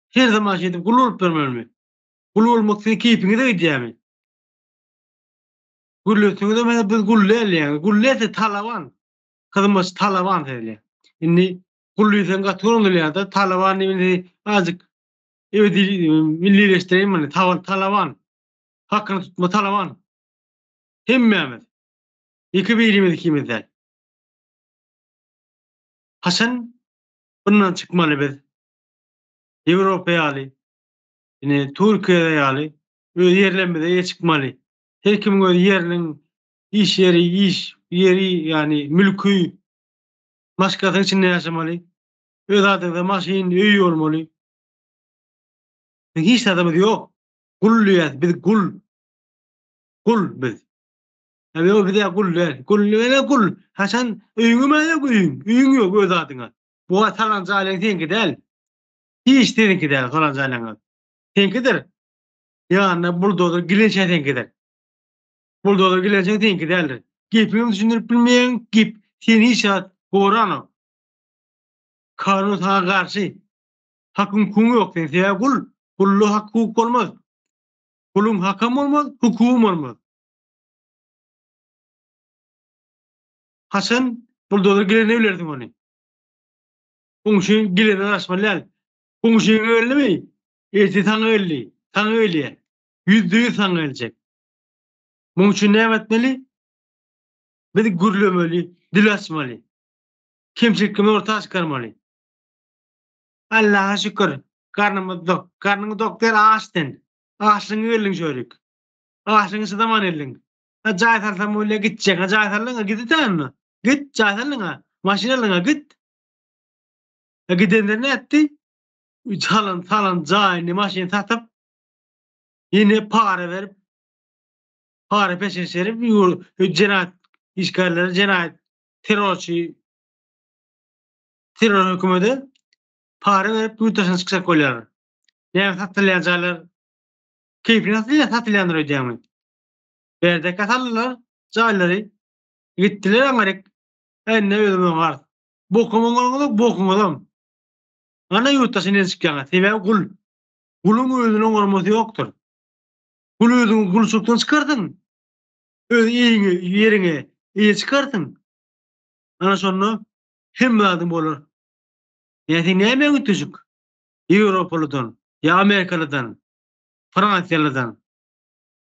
Her zaman şeýdip gul bolup ýörmelimi? Gul bolmak siziň keýpiňize gidýärmi? Gürleseňizem hä biz gul däl diýýäňiz. Gul däl siz talaban. Hyzmatçy talaban siz diýýär. Indi gul diýseň gaty görünilýär-de, talaban diýip indi azajyk ebedi millileşdireýin muny. Talaban. Hakyny tutma talaban. Hemmämiz. Ýeke birimiz ikimiz däl. Haçan bundan çykmaly biz? Ýewropa ýaly, ine Türkiýe ýaly öz ýerlerimize eýe çykmaly. Her kimiň öz ýeriniň iş ýeri, iş ýeri, ýagny mülki, maşgalasynyň içinde ýaşamaly. Öz adyňyza maşyn, öý bolmaly. Biziň hiç zadymyz ýok. Gul diýýäs, biz gul. Gul biz. Ýa ýok biz gul däl. Gul näme gul? Haçan öýüňem ýok öýüň. Öýüň ýok öz adyňa. Bu salan jaýlaň seňki däl. Hiç seniňki däl salan jaýlaň. Seňkidir. Ýanyna buldozer gilençä seňkidir. Buldozer gilençä seňki däldir. Gepiňem düşündirip bilmeýäň, gep seni hiç zat goranok. Kanun saňa garşy. Hak-hukugyň ýok seň. Sebäbi gul, gulda hak-hukuk bolmaz. Guluň hakam bolmaz, hukugam bolmaz. Haçan buldozer gelende bilersiň ony. Goňşyň gelene garaşmaly däl. Goňşyňa geldimi? Ertir saňa geldi. Saňa gelýär. 100% saňa geljek. Muň üçin näme etmeli? Biz gürlemeli, dil açmaly. Kemçilikimizi orta çykarmaly. Allaha şükür, garnymyz dok. Garnyňy dok däl, aç sen. Açlygyňa geldiň şörik. Açlygyňa çydaman geldiň. Ha jaý salsam bolýa gitjek. Ha jaý saldyň, git onda. Git, jaý saldyň ha. Maşyn aldyň ha, git. Ha gidenler ne etdi? Çalan, salan jaýyny, maşyny satyp, ýene para berip, para peşgeş berip, jenaýat işgärleri, jenaýat terrorçy terror hökümete para berip ýurt daşyna çykjak bolýarlar. Näme satylýan jaýlar keýpine satylýar, satylýandyr öýdýäňmi? Berdekkä saldylar jaýlary. Gitdiler aňaryk. Indi özümiz oňarys. Bokum oňaryňyzok, bokuňyzam. Ana ýurt daşyna çykýaňyz. Sebäbi gul. Guluň özüni oňarmasy ýokdur. Gul özüňi gulçulykdan çykarsyň. Öz ýeriňe, ýeriňe eýe çykarsyň. Ana şonda hemme zadyň bolar. Ýa sen näme üýtgeşik? Ýewropalydan, ýa Amerikalydan, Fransiýalydan,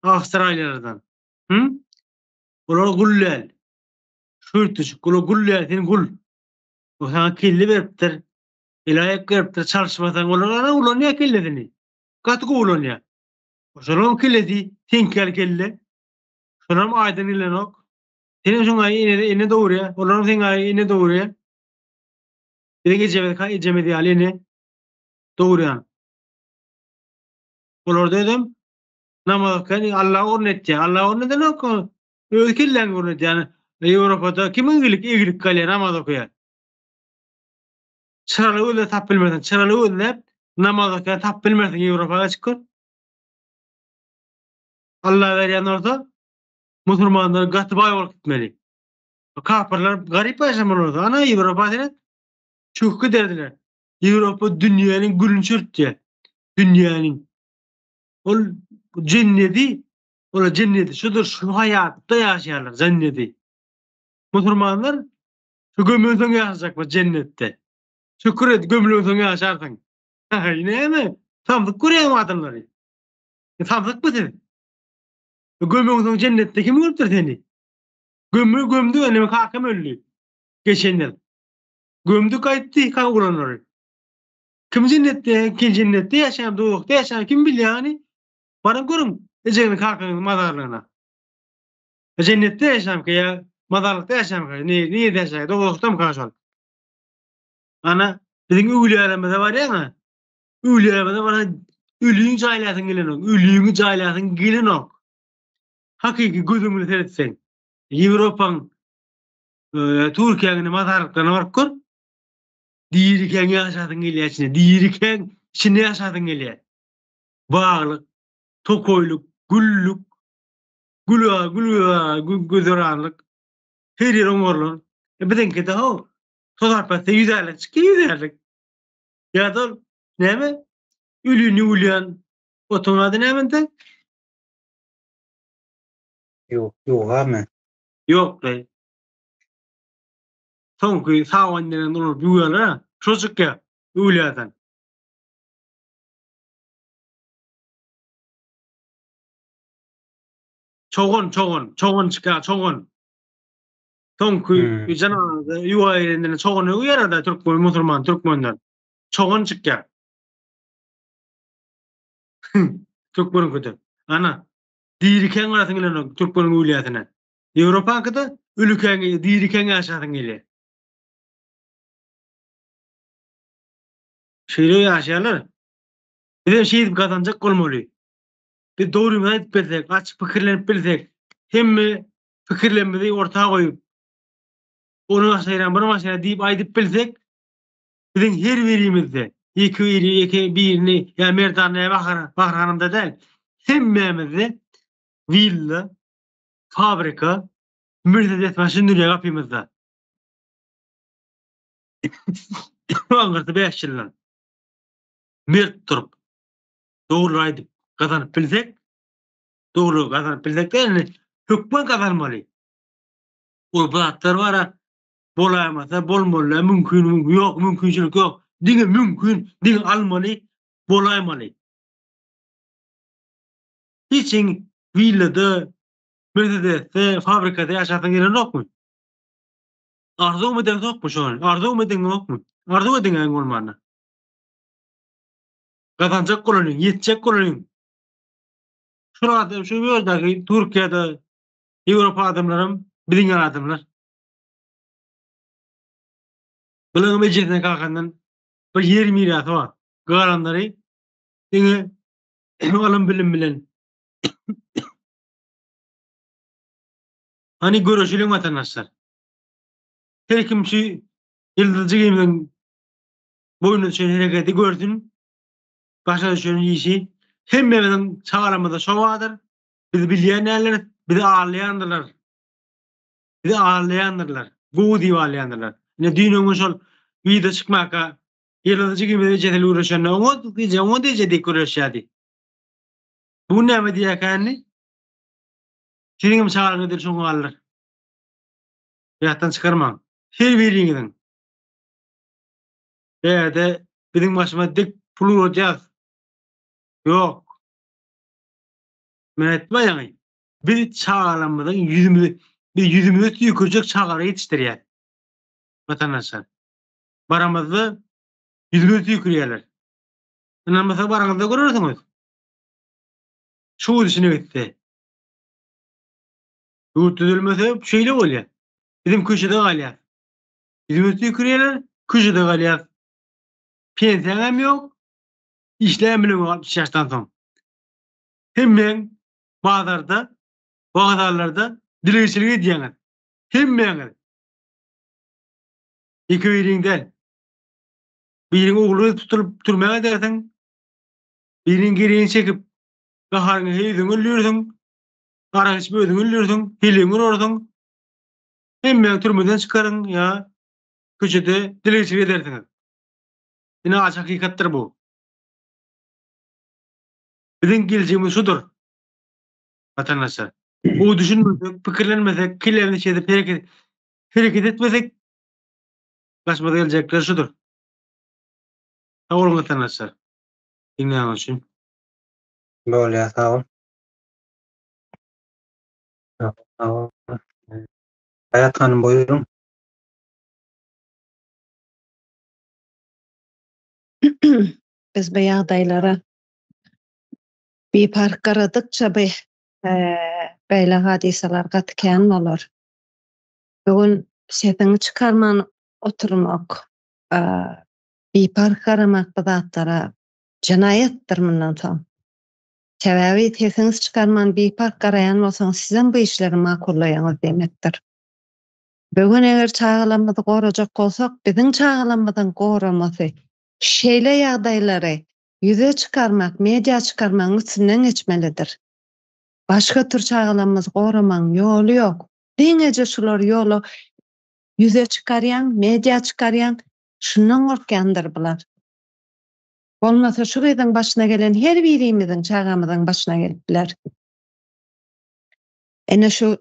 Awstraliýalydan. Hı? Olar gul däl. Şu üýtgeşik. Olar gul däl, sen gul. O saňa kelle beripdir. El-aýak beripdir, çalyşmasaň olar ana ulanýar kellesini. Gaty gowy ulanýar. Şolaryň kellesi seňki ýaly kelle. Şolaram aýdan gelenok. Senem şoňa ene, ene dogurýar. Olaram seň ýaly ene dogurýar. Biziň ejemiz, ejemiz ýaly ene dogurýan. Olarda özem namaz okaýan Allah orun etýär. Allah orun edenok. Öz kelläňi orun edýär. Ýewropada kim egilik, egilik galýar namaz okaýar. Çyraly gözle tap bilmersiň. Çyraly gözläp namaz okaýan tap bilmersiň Ýewropa geçip gör. Allah berýän bolsa musulmanlar gaty baý bolup gitmeli. Kapyrlar garyp ýaşamaly bolsa, ana Ýewropa seret çöküp giderdiler. Ýewropa dünýäniň gülüni çürtýär. Dünýäniň. Ol jennedi, ola jennedi şudur, şu haýatda ýaşaýarlar jennedi. Musulmanlar şu gömülseň ýaşajakmy jennetde. Şükür et gömülensoň ýaşarsyň. Häý näme? Samsyk görýäňmi adamlary? Samsykmy siz? Gömeňsoň jennetde kim görüpdir seni? Gömü gömdük ene kakam öldi. Geçen ýyl. Gömdük gaýtdy kagurlanlary. Kim jennetde, kim jennetde ýaşaýan, dowzahda ýaşaýan kim bilýär hany? Baryň görüň ejeňizi kakaňyzy mazarlygyna. Jennetde ýaşamka ýa mazarlykda ýaşamka, nirde ýaşaýar, dowzahdamyka şol? Ana, biziň öwlüýälerimize barýaň-a. Öwlüýälerimize barsaň, ölüňi jaýlasyň gelenok, ölüňi jaýlasyň gelenok. Hakyky göz öňüne seretseň, Ýewropaň, Türkiýäň indi mazarlyklaryna baryp gör. Dirikäň ýaşasyň gelýär içinde, dirikäň içinde ýaşasyň gelýär. Baglyk, tokaýlyk, güllük, gül gül güzeranlyk, her ýer oňarylan. E biziňkide how, tozap etse ýüzärlik çykýar, ýüzärlik. Ýa-da ol näme? Ölüni ýuwulýan otuň ady näme entek? Ýok, ýuwgamy? Ýok, daýy. Soňky sawan diýen urup ýuwýarlar, şo çykýar öwlüýadan. Çogan, çogan, çogan çykýar, çogan. Soňky hmm. janaza ýuwa gelende çogan öwýär-de türkmen, musulman türkmenler. Çogan çykýar. Türkmeniňkide. Ana, dirikäň barasyň gelenok türkmeniň öwlüýäsine. Ýewropaňkyda ölükäň, dirikäň ýaşasyň gelýär. Şeýle ýaşaýarlar. Biz hem şeýdip gazanjak bolmaly. Biz dogrymyzy aýdyp bilsek, açyk pikirlenip bilsek, hemme pikirlerimizi orta goýup, ony başaýran, bunu başaýran diýip aýdyp bilsek, biziň her birimizde, ýeke biri, ýeke birini, ýa Merdan ýa Bahar, Bahar hanymda däl, hemmämizde willa, fabrika, Mercedes maşyn durýar gapymyzda. Aňyrsy 5 ýyldan. Mert durup, dogry aýdyp gazanyp bilsek, dogry gazanyp bilsek däl, indi hökman gazanmaly. Ol bu zatlar bara bolaýmasa bolmaly, mümkin, ýok, mümkinçilik ýok. Diňe mümkin, diňe almaly, bolaýmaly. Hiç villada, Mercedesde, fabrikada ýaşasyň gelenokmy? Arzuw edeňzokmy şony? Arzuw edeňzokmy? Arzuw ediň iň bolmanda. Gazanjak bolalyň, ýetjek bolalyň. Şu adam şu ýerdäki Türkiýede Ýewropa adamlaram biziň ýaly adamlar. Bularyň ejesine kakandan bir ýer mirasy bar. Galanlary diňe ylym bilim bilen. Hani göreşeliň watandaşlar. Her kim şu ýyldyz jigimiziň boýnuna düşen hereketi görsün. Başa düşen işi. Hemmämiziň çagalarymyzda şo bardyr. Bizi bilýän däldir, bizi aldaýandyrlar. Bizi aldaýandyrlar. Gowy diýip aldaýandyrlar. Ine düýn öňňin şol wideo çykmaka Ýyldyz jigimiz ejeseli gürleşende oňa eje, oňa eje diýip gürleşýärdi. Bu gün näme diýýärkä indi? Siziň hem çagaňyz edil şoňa galyr. Ýatdan çykarmaň. Her biriňiziň. Bärde biziň başymyza dik pul uradýas. Ýok. Men aýtdym ýaňy. Biz çagalarymyzyň ýüzümizi biz ýüzümize tüýkürjek çagalary ýetişdirýäs. Watandaşlar. Baramyzda ýüzümize tüýkürýärler. Ynanmasa baraňyzda görersiňiz. Şu gidişine gitse. Ýurt düzelmese şeýle bolýar. Bizim köşede galýar. Ýüzümize tüýkürýärler, köşede galýar. Pensiýaň hem ýok. Işläp bileňok 60 ýaşdan soň. Hemmäň bazarda, wokzallarda dilegçilik edýäňiz. Hemmäňiz. Ýeke biriň däl. Biriň ogly tutulyp türmä gidersiň. Biriň gereýini çekip, gaharyňy heýziňi öldürsiň. Arak içip özüňi öldürsiň, heleýiňi urarsyň. Hemmäňi türmeden çykaryň ýa köçede dilegçilik edersiňiz. Ine ajy hakykatdyr bu. Biziň geljegimiz şudur. Watandaşlar. Bu düşünmesek, pikirlenmesek, kellämizi çezip hereket hereket etmesek başymyza geljekler şudur. Sag boluň watandaşlar. Diňleýäniňiz üçin. Bolýar, sag bol. Sag bol. Haýat hanym buýruň. Biz bu ýagdaýlara biparh garadykça bu beýle hadysalar gaty kän bolar. Bu gün sesiňi çykarman oturmak, biparh garamak bu zatlara jenaýatdyr mundan soň. Sebäbi sesiňizi çykarman biparh garaýan bolsaňyz sizem bu işleri makullaýaňyz diýmekdir. Bu gün eger çagalarymyzy gorajak bolsak, biziň çagalarymyzyň goramasy şeýle ýagdaýlary ýüze çykarmak, media çykarmagyň üstünden geçmelidir. Başga tür çagalarymyzy goramagyň ýoly ýok. Diňeje şulary ýola ýüze çykarýaň, media çykarýaň, şundan gorkýandyr bular. Bolmasa şu gyzyň başyna gelen her birimiziň çagamyzyň başyna gelip biler. Ene şu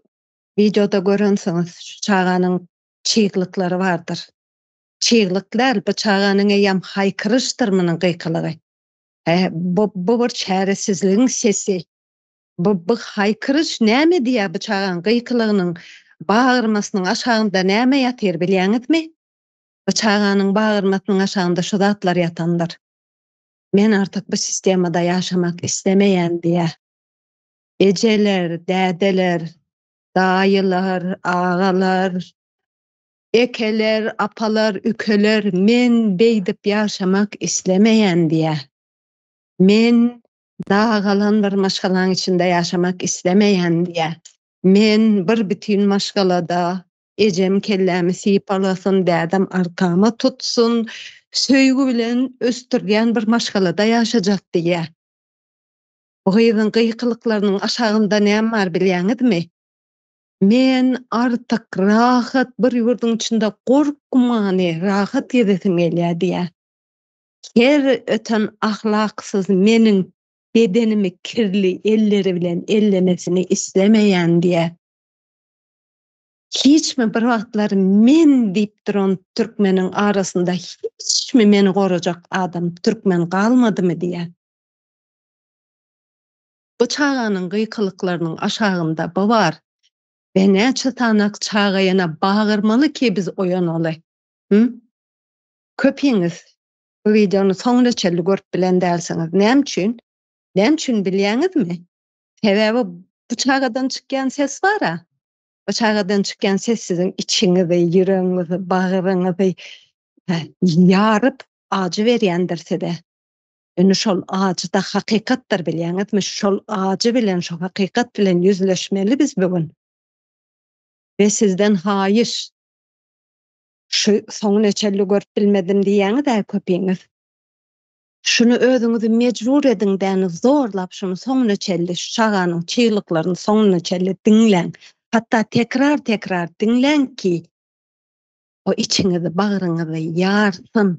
wideoda görensiňiz şu çaganyň çyglyklary bardyr. Çyglyk däl bu çaganyň eýýäm haýkyryşdyr munuň gykylygy. He bu bu bir çäresizligiň sesi. Bu bu haýkyryş näme diýýär bu çagaň gykylygynyň bagyrmasynyň aşagynda näme ýatyr bilýäňizmi? Bu çaganyň bagyrmasynyň aşagynda şu zatlar ýatandyr. Men artyk bu sistemada ýaşamak islemeýän diýýär. Ejeler, dädeler, daýylar, agalar, ekeler, apalar, ükeler men beýdip ýaşamak islemeýän diýýär. Men dagalan bir maşgalaň içinde ýaşamak islemeýän diýýär. Men bir bütin maşgalada ejem kellämi sypalasyn, dädem arkama tutsun, söýgi bilen ösdürilýän bir maşgalada ýaşajak diýýär. Bu gyzyň gykylyklarynyň aşagynda näme bar bilýäňizmi? Men artyk rahat bir ýurduň içinde gorkmany rahat gezesim gelýär diýýär. Her öten ahlaksyz meniň bedenimi kirli elleri bilen ellemesini islemeýän diýýär. Hiçmi bir wagtlar men diýip duran türkmeniň arasynda hiçmi meni gorajak adam türkmen galmadymy diýýär. Bu çaganyň gykylyklarynyň aşagynda bu bar. We näçe sanak çaga ýene bagyrmaly ki biz oýanaly. Hüm? Köpiňiz bu wideony soňuna çenli görüp bilen dälsiňiz. Näme üçin? Näme üçin bilýäňizmi? Sebäbi bu çagadan çykýan ses bar-a. Bu çagadan çykýan ses siziň içiňizi, ýüregiňizi, bagryňyzy ýaryp ajy berýändir size. Indi şol ajy-da hakykatdyr bilýäňizmi? Şol ajy bilen, şo hakykat bilen ýüzleşmeli biz bu gün. We sizden haýyş, şu soňuna çenli görüp bilmedim diýýäňiz-ä köpiňiz. Şuny özüňizi mejbur ediň däni zorlap şuny soňuna çenli şu çaganyň çyglyklaryny soňuna çenli diňläň. Hatda tekrar-tekrar diňläň ki, o içiňizi, bagryňyzy ýarsyn.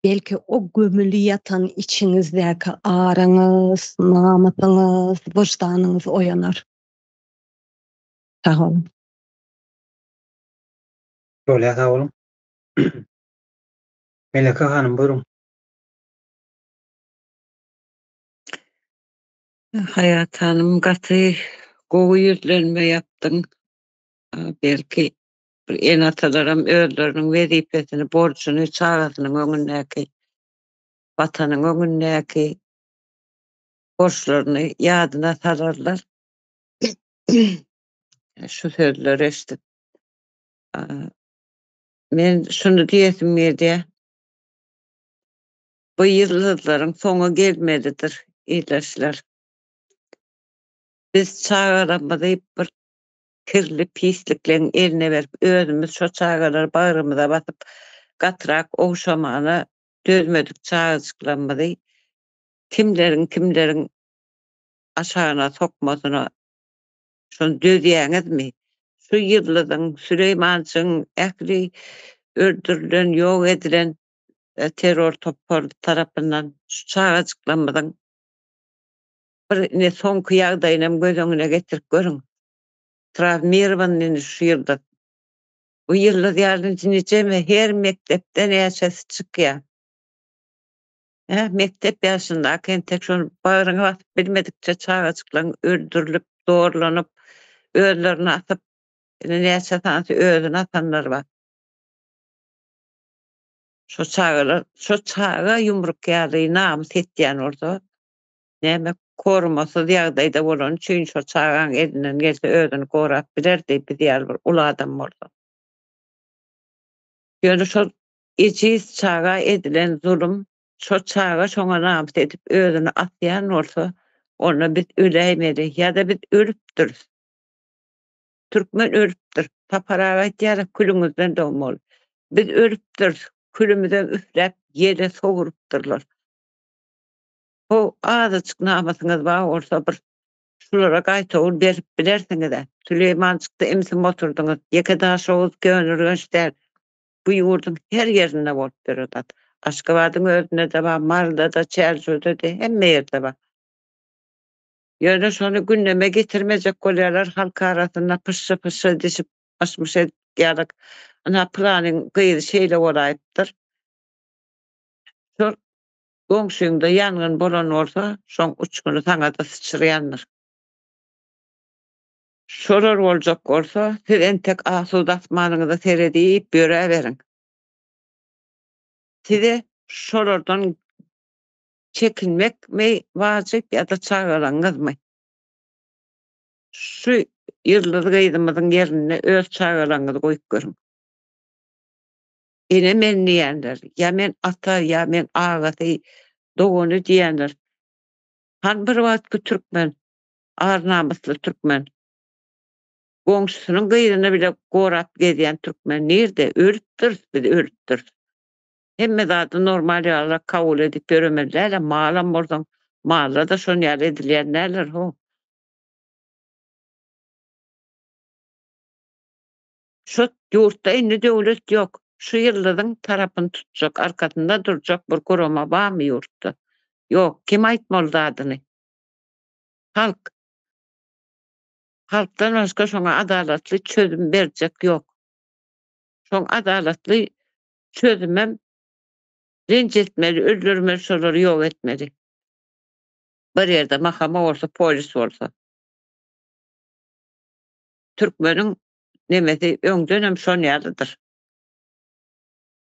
Belki o gömüli ýatan içiňizdäki aryňyz, namysyňyz, wyždanyňyz oýanar. Sag boluň. Bolýar sag boluň. Meleke hanym buýruň. Haýat hanym gaty gowy ýüzlenme ýapdyň. Belki bir ene-atalaram özleriniň wezipesini, borjuny çagasynyň öňündäki, Watanyň öňündäki borçlaryny ýadyna salarlar. Şu sözleri eşidip. Men şuny diýesim gelýär. Bu ýyldyzlaryň soňy gelmelidir, ildeşler. Biz çagalarymyzy bir kirli pislikleň eline berip, özümiz şo çagalary bagrymyza basyp, gatyrak ogşamana dözmedik çagajyklarymyzy kimleriň-kimleriň aşagyna sokmasyna şony dözýäňizmi? Şu ýyldyzyň, Süleýmanjygyň ähli öldürilen, ýok edilen terror topary tarapyndan şu çagajyklarymyzyň. Bir ine soňky ýagdaýynam göz öňüne getirip görüň. Trawmirowany indi şu ýylda. Bu ýyldyz ýaly nijeme her mekdepde näçesi çykýar. Hä, mekdep ýaşyndaky entek şony bagryňa basyp bilmedikçe çagajyklaryň öldürilip, zorlanyp, özlerini asyp, ine näçe sanysy özüni asanlar bar. Şo çagalar, şo çaga ýumruk ýaly namys etýän bolsa, näme korumasyz ýagdaýda bolany üçin şo çagaň elinden gelse özüni gorap bilerdi, biz ýaly bir uly adam bolsa. Ýöne şol ejiz çaga edilen zulum, şo çaga şoňa namys edip özüni asýan bolsa, onda biz öläýmeli ýa-da biz ölüpdiris. Türkmen ölüpdir. Sapar aga aýtýar, külüňizden dogmaly. Biz ölüpdiris, külümizem üfläp ýele sowrupdyrlar. Ho, azajyk namysyňyz bar bolsa bir şulara gaýtawul berip bilersiňiz-ä. Süleýmanjykda imsim oturdyňyz. Ýeke Daşoguz, Köneürgenç däl. Bu ýurduň her ýerinde bolup ýör o zat. Aşgabadyň özünde-de bar, Maryda-da, Çärjewde-de, hemme ýerde bar. Ýöne şony gündeme getirmejek bolýarlar, halk arasynda pyşşy-pyşşy edişip, myş-myş edip ýalyk, ynha pylanyň gyzy şeýle bolaýypdyr. Şol goňşyňda ýangyn bolan bolsa, şoň uçguny saňa-da syçraýandyr. Şolar boljak bolsa, siz entek asuda asmanyňyza seredip ýöräberiň. Size şolardan çekinmekmi wajyp ýa-da çagalaňyzmy? Şu ýyldyz gyzymyzyň ýerinde öz çagalaňyzy goýup görüň. Ene men diýenler, ýa men ata, ýa men agasy, dogany diýenler. Hany bir wagtky türkmen, ar-namysly türkmen. Goňşusynyň gyzyny bile gorap gezýän türkmen nirde? Ölüpdiris biz, ölüpdiris. Hemme zady normal ýalyrak kabul edip ýöremeli dälä, malam bolsaň, malda-da şon ýaly edilýän däldir how. Şu ýurtda indi döwlet ýok. Şu ýyldyzyň tarapyny tutjak, arkasynda durjak bir gurama barmy ýurtda? Ýok. Kim aýtmaly zadyny? Halk. Halkdan başga şoňa adalatly çözüm berjek ýok. Şoň adalatly çözümem lenç etmeli, öldürmeli, şolary ýok etmeli. Bir ýerde mahama bolsa, polis bolsa. Türkmeniň nemesi öňdenem şon ýalydyr.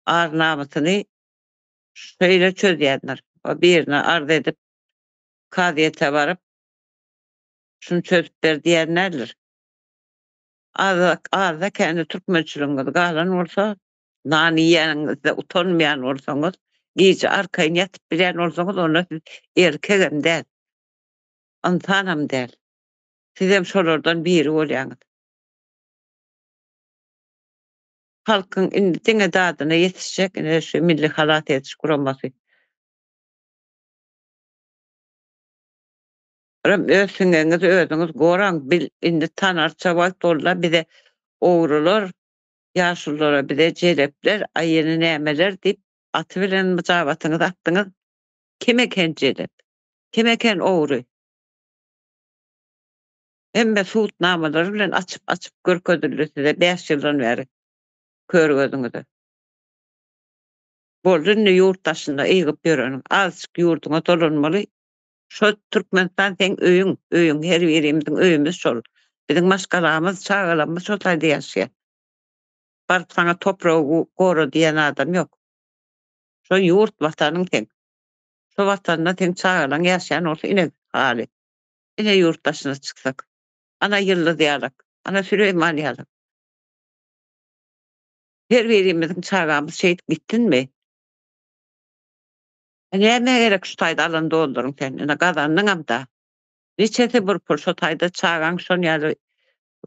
Ar-namysyny şeýle çözýändir. O birine arz edip, kazyýete baryp, şuny çözüp ber diýen däldir. Azda-kände türkmençiligiňiz galan bolsa, nan iýeniňizde utanmaýan bolsaňyz, gije arkaýyn ýatyp bilýän bolsaňyz, onda siz erkegem däl, ynsanam däl. Sizem şolardan biri bolýaňyz. Halkyň indi diňe dadyna ýetişjek ine şu Milli halas ediş guramasy. Birem öz siňegiňizi özüňiz goraň bil indi tanarça wagt bolda bize ogrular ýaşululara bize jelepler aý ýene nämeler diýip aty bilen myjabatyňyzy atdyňyz kim eken jelep kim eken ogry hemme subutnamalary bilen açyp açyp görkezildi size 5 ýyldan bäri kör gözüňize boldy indi ýurt daşynda ygyp ýöreniň azjyk ýurduňa dolanmaly Şo Türkmenistan seň öýüň, öýüň, her birimiziň öýümiz şol. Biziň maşgalamyz, çagalarymyz şo taýda ýaşaýar. Baryp saňa topragy gora diýen adam ýok. Şo ýurt watanyň seň. Şo watanda seň çagalaň ýaşaýan bolsa ine haly. Ine ýurt daşyna çyksak. Ana Ýyldyz ýalak, ana Süleýman ýalak. Her birimiziň çagamyz şeýdip gitsinmi? Nämä gerek şu taýda alan dollaryň sen? Ine gazandyňam-da. Niçesi bir pul şo taýda çagaň şon ýaly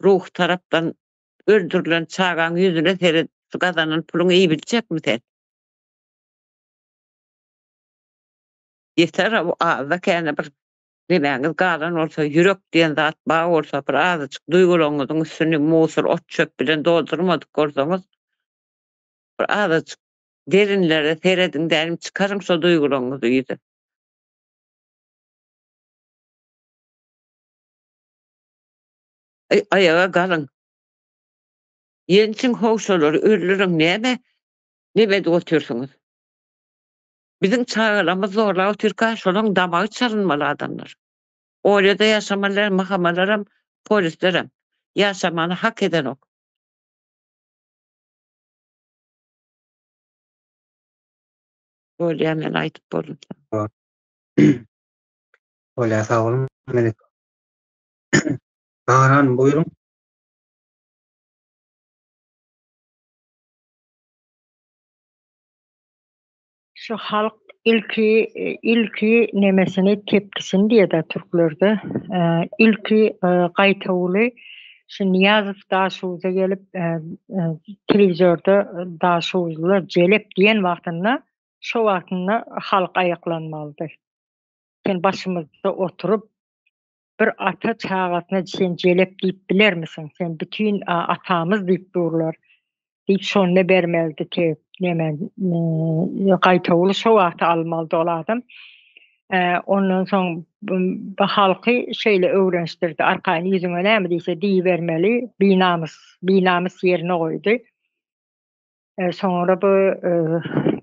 ruhy tarapdan öldürilen çagaň ýüzüne seret şu gazanan puluňy iýibiljekmi sen? Ýeter bu azda kände bir nemäňiz galan bolsa ýürek diýen zat bar bolsa bir azajyk duýgularyňyzyň üstüni musur ot çöp bilen doldurmadyk bolsaňyz bir azajyk Derinlere serediň dälim çykaryň şo duýgularyňyzy ýüze. Aýaga galyň. Ýençiň how şolary öldüriň näme neme edip otyrsyňyz. Biziň çagalarymyz zorlap otyrka şolaň damagy çalynmaly adamlar. Orýada ýaşamalylar mahamalaram polislerem ýaşamany hak edenok. Bolýa men aýdyp boldum. Bolýa sag boluň Melek. Bahar hanym buýruň. Şu halk ilki ilki nemesini tepkisini diýede türklerde ilki gaýtawuly şu Nyýazow Daşoguza gelip telewizorda Daşoguzlylar jelep diýen wagtynda şo wagtynda halk aýaklanmalydy. Sen başymyzda oturyp bir ata çagasyna sen jelep diýip bilermisiň? Sen bütin atamyz diýip durlar. Diýip şonda bermelidi te neme gaýtawuly şo wagty almalydy ol adam. Ondan soň bu halky şeýle öwrenişdirdi. Arkaýyn ýüzüňe näme diýse diýibermeli. Binamys, binamys ýerine goýdy. Soňra bu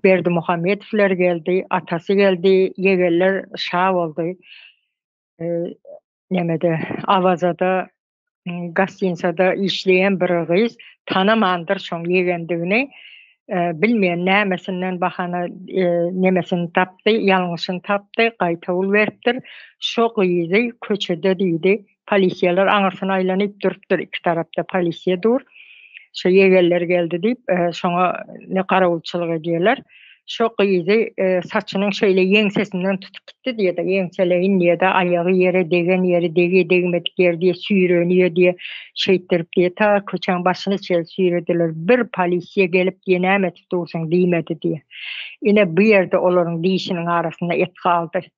Berdimuhamedowlar geldi, atasy geldi, ýegenler şa boldy. Nemede, Awazada gastinsada işleýän bir gyz tanamandyr şoň ýegendigini, bilmeýän nämesinden bahana nemesini tapdy, ýalňyşyny tapdy, gaýtawul beripdir. Şo gyzy köçede diýdi, Polisiýalar aňyrsyna aýlanyp durupdyr, iki tarapda polisiýa dur. Şo ýegenler geldi diýip, şoňa ne garawulçylyk edýärler. Şo gyzy saçynyň şeýle ýeňsesinden tutup gitdi diýýär-de, ýeňseleýin diýýär-de, aýagy ýere degen ýeri degýär, degmedik ýeri diýýär, süýrenýär diýýär. Şeýtdirip diýýär, ta köçäň başyna çenli süýrediler. Bir polisiýa gelip diýýär, näme edip dursuň diýmedi diýýär. Ine, bu ýerde olaryň dişiniň arasynda et galdy.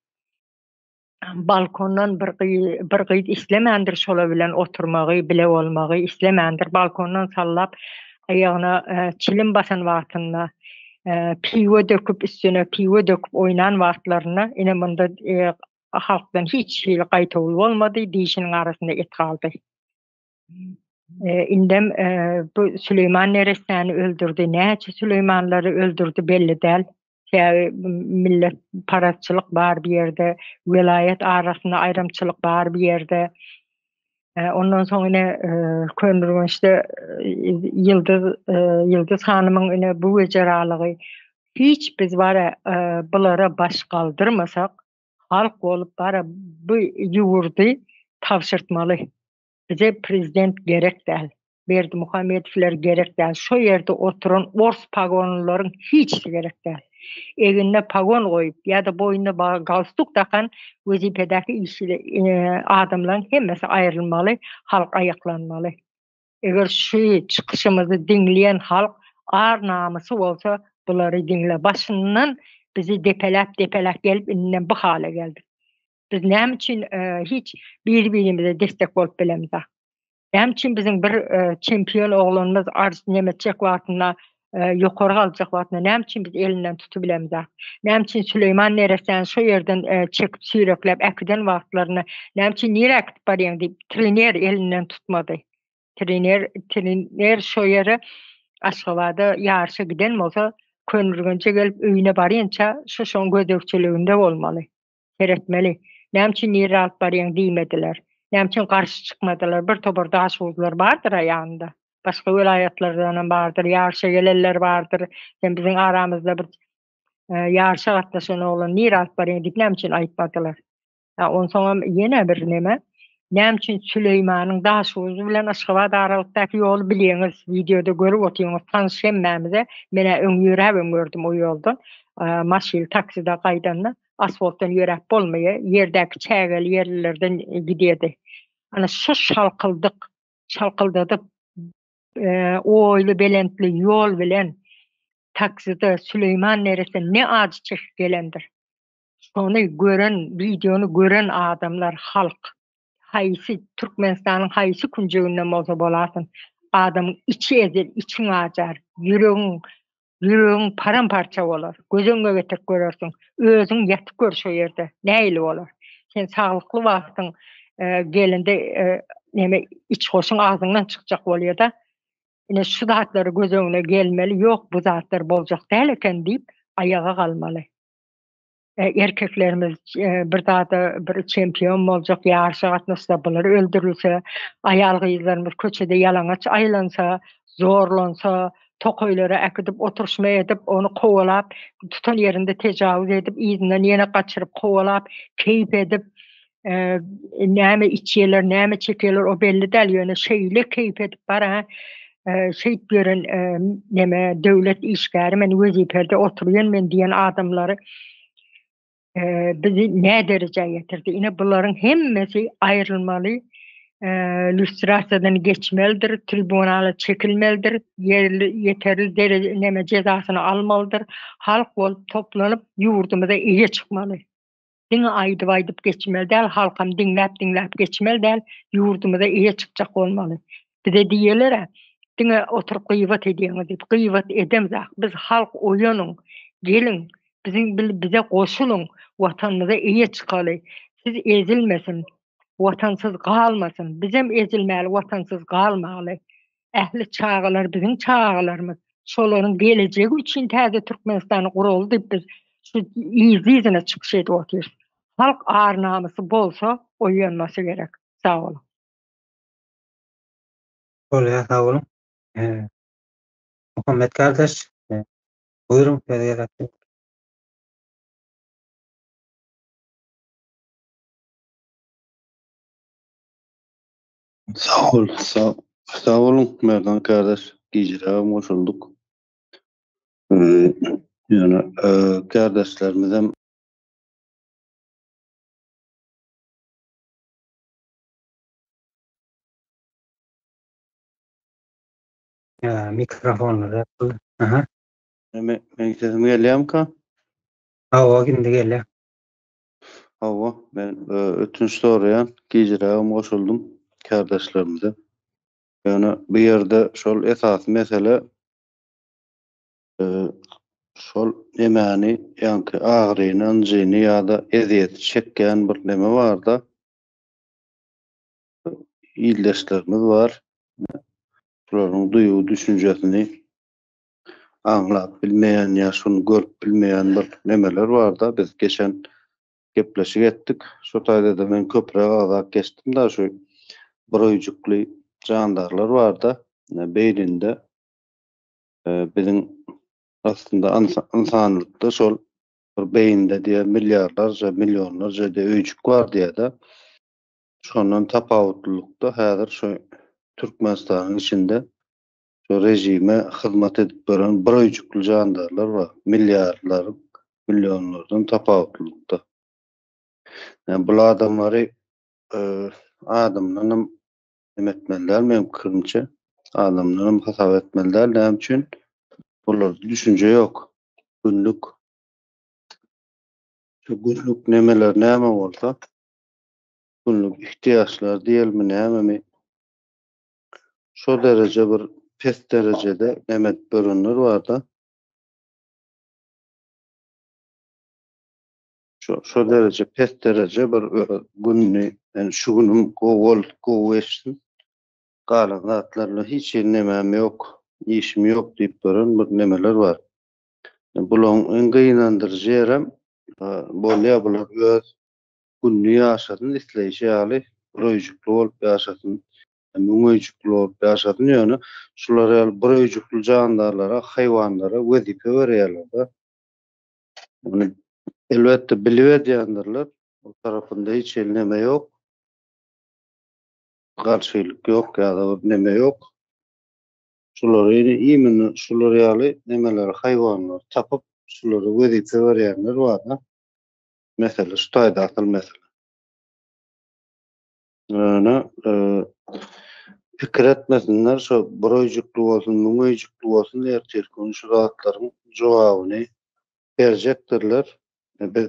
Balkondan bir gyz, bir gyz islemändir şola bilen oturmagy, bile bolmagy islemändir. Balkondan sallap aýagyna çilim basan wagtynda, piwo döküp üstüne piwo döküp oýnan wagtlarynda ine munda halkdan hiç hili gaýtawul bolmady, dişiniň arasynda et galdy. Indem bu Süleýman neressäni öldürdi, näçe Süleýmanlary öldürdi belli däl. Sebäbi millet parazçylyk bar bu ýerde, welaýat arasynda aýrymçylyk bar bu ýerde. Ondan soň ine Köneürgençde Ýyldyz Ýyldyz hanymyň ine bu wejeralygy hiç biz bara bulara baş galdyrmasak, halk bolup bara bu ýurdy tabşyrtmaly. Bize prezident gerek däl. Berdimuhamedowlar gerek däl. Şo ýerde oturan ors pagonlylaryň hiçisi gerek däl. Egnine pagon goýup ýa-da boýnuna galstuk dakan wezipedäki işçi adamlaryň hemmesi aýrylmaly, halk aýaklanmaly. Eger şu çykyşymyzy diňleýän halk ar-namysy bolsa bulary diňle. Başyndan bizi depeläp-depeläp gelip indem bu hala geldik. Biz näme üçin hiç biri-birimize destek bolup bilemizok? Näme üçin biziň bir çempion oglanymyz arz neme etjek wagtynda, ýokary galjak wagtynda näme üçin biz elinden tutup bilemizok? Näme üçin Süleýman neressäni şo ýerden çekip süýrekläp äkiden wagtlarynda näme üçin nirä äkidip barýaň diýip trener elinden tutmady? Trener trener şo ýere Aşgabada ýaryşa giden bolsa, Köneürgenje gelip öýüne barýança şo şoň gözegçiliginde bolmaly. Seretmeli. Näme üçin nirä alyp barýaň diýmediler. Näme üçin garşy çykmadylar. Bir topar daşoguzlar bardyr-a ýanynda. Başga welaýatlardanam bardyr, ýaryşa gelenler bardyr. Sen biziň aramyzda bir ýaryşa gatnaşan oglan nirä alyp barýaň diýip näme üçin aýtmadylar. Hä, onsoňam ýene bir neme. Näme üçin Süleýmanyň Daşoguz bilen Aşgabat aralykdaky ýoly bilýäňiz, wideoda görüp otyňyz, tanyş hemmämize. Men-ä öň ýöräbem gördüm o ýoldan. Maşyn takside gaýdanda asfaltdan ýöräp bolmaýar, ýerdäki çägeli ýerlilerden gidýärdi. Ana şu şalkyldyk, şalkyldadyp oýly belentli ýol bilen takside Süleýman neresse ne ajy çekip gelendir. Şony gören, wideony gören adamlar, halk haýsy Türkmenistanyň haýsy künjeginden bolsa bolasyn, adamyň içi ezer, içiň ajar, ýüregiň Ýüregiň param-parça bolar. Göz öňüňe getirip görersiň. Özüň ýatyp gör şo ýerde. Nähili bolar? Sen saglykly wagtyň. gelende neme içgoşuň agzyňdan çykjak bolýar-da. Ine şu zatlary göz öňüne gelmeli, ýok bu zatlar boljak däl eken diýip aýaga galmaly. Erkeklerimiz bir zada bir çempion boljak ýaryşa gatnaşsa bular öldürilse, aýal-gyzlarymyz köçede ýalaňaç aýlansa, zorlansa, tokaýlara äkidip oturyşma edip, ony kowalap, tutan ýerinde tejawüz edip, yzyndan ýene gaçyryp kowalap, keýp edip, näme içýärler, näme çekýärler o belli däl, ýöne şeýle keýp edip bara şeýdip ýören neme döwlet işgäri men wezipede oturýan men diýen adamlary bizi nä derejä getirdi. Ine bularyň hemmesi aýrylmaly, lýustrasiýadan geçmelidir, tribunala çekilmelidir, ýerli ýeterli dereje neme jezasyny almalydyr. Halk bolup toplanyp ýurdumyza eýe çykmaly. Diňe aýdyp-aýdyp geçmeli däl, halkam diňläp-diňläp geçmeli däl, ýurdumyza eýe çykjak bolmaly. Bize diýerler-ä, diňe oturyp gybat edýäňiz diýip, gybat edemzak. Biz halk oýanyň, geliň, biziň bize goşulyň, watanymyza eýe çykaly. Siz ezilmesin, watansyz galmasyn, bizem ezilmäli, watansyz galmaly. Ähli çagalar biziň çagalarymyz. Şolaryň gelejegi üçin täze Türkmenistany guraly diýip biz şu yzly-yzyna çykyş edip otyrys. Halk ar-namysy bolsa oýanmasy gerek. Sag boluň. Bolýar sag boluň. Muhammet kardeş buýruň söz gezek. Sag bol, sag, sag boluň Merdan kardeş, gijirägem goşuldyk. Ýöne kardeşlerimizem Ýa mikrofonlar ýapyldy. Aha. Näme, meň sesim gelýärmika? Hawa, indi gelýär. Hawa, men ötünç soraýan, gijirägem goşuldym kärdeşlerimize. Ýöne bu ýerde şol esasy mesele şol nemäni, ýaňky agyryny, ynjyny ýa-da ezýeti çekýän bir neme bar-da, ildeşlerimiz bar. Şolaryň duýgy-düşünjesini aňlap bilmeýän ýa şuny görüp bilmeýän bir nemeler barda biz geçen gepleşik etdik. Şo taýda-da men köpräk agzap geçdim-da şu bir öýjükli jandarlar barda beýninde biziň aslynda ynsanlykda şol bir beýnide diýe milliardlarça millionlarça diýe öýjük bar diýe-de. Şondan tapawutlylykda häzir şu Türkmenistanyň içinde şu režime hyzmat edip ýören bir öýjükli jandarlar bar, milliardlaryň, millionlardan tapawutlylykda. Ýani bul adamlary adamdanam neme etmeli däl meň pikirimçe, adamdanam hasap etmeli däl, näme üçin? Bularda düşünje ýok. Günlük şu günlük nemeler näme bolsa, günlük ihtiýaçlar diýelimi nämemi, Şo dereje bir pes derejede neme edip ýörenler barda. Şo şo dereje pes dereje bir öz gününi men şu günüm gowy boldy gowy geçsin. Galan zatlar bilen hiç hili nemem ýok, işim ýok diýip ýören bir nemeler bar. Bulaň iň gynandyryjy ýerem bolýa bular öz gününi ýaşasyn isleýşi ýaly bir öýjükli bolup ýaşasyn müň öýjükli bolup ýaşasyn ýöne şular ýaly bir öýjükli jandarlara haýwanlara wezipe berýärler-de. Muny elbetde bilip edýändirler o tarapynda hiç hili neme ýok garşylyk ýok ýa-da bir neme ýok. Şulary imенно şular ýaly nemeleri haýwanlary tapyp şulara wezipe berýänler bar-da. Mesele şu taýda asyl mesele. Ýöne pikir etmesinler şo bir öýjükli bolsun, müň öýjükli bolsun ertirki gün şu zatlaryň jogabyny berjekdirler. Biz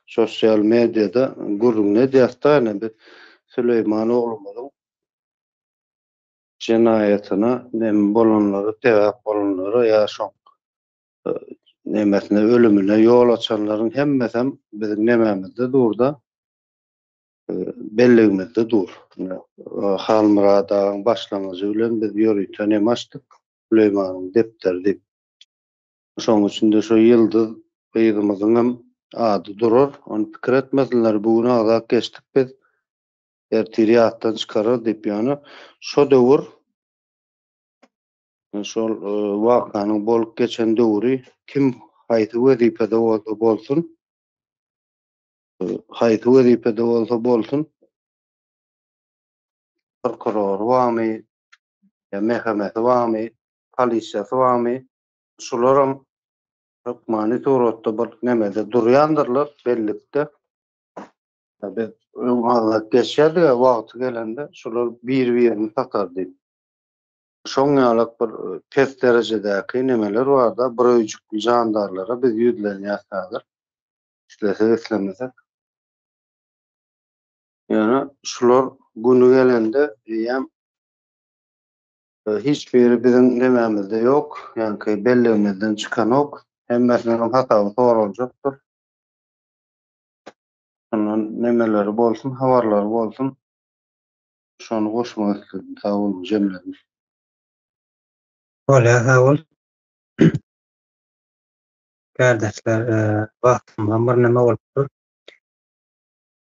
sosial mediada gürrüňini edýäs-de ine biz Süleýman oglumyzyň jenaýatyna neme bolanlara sebäp bolanlara ýa şoň nemesine ölümine ýol açanlaryň hemmesem biziň nemämizde durda. Belligimizde dur. Halmyrat agaň başlangyjy bilen biz ýörite neme açdyk, Süleýmanyň depderi diýip. Şonuň içinde şo Ýyldyz gyzymyzyňam ady durar. Ony pikir etmesinler, bu gün agzap geçdik biz. Ertir ýatdan çykarar diýip, ýöne şo döwür şol wakanyň bolup geçen döwri kim haýsy wezipede bolsa bolsun, haýsy wezipede bolsa bolsun, prokurory barmy, ýa MHM-si barmy, polisiýasy barmy, şularam hökmany suratda bir nemede durýandyrlar, bellikde. Biz öň agzap geçýärdik-ä, wagty gelende şular bir-birini satar diýip. Şoň ýalak bir pes derejedäki nemeler bar-da, bir öýjükli jandarlara biz ýüzlenýäs häzir. Islesek islemesek. Ýöne şular güni gelende eýýäm hiç biri biziň nemämizde ýok, ýaňky belligimizden çykanok. Hemmesiniňem hasaby soraljakdyr. Şondan nemeleri bolsun, habarlary bolsun. Şony goşmak isledim. Sag boluň, jemledim. Bolýar, sag bol. Kärdeşler, wagtymyzam bir neme bolupdyr.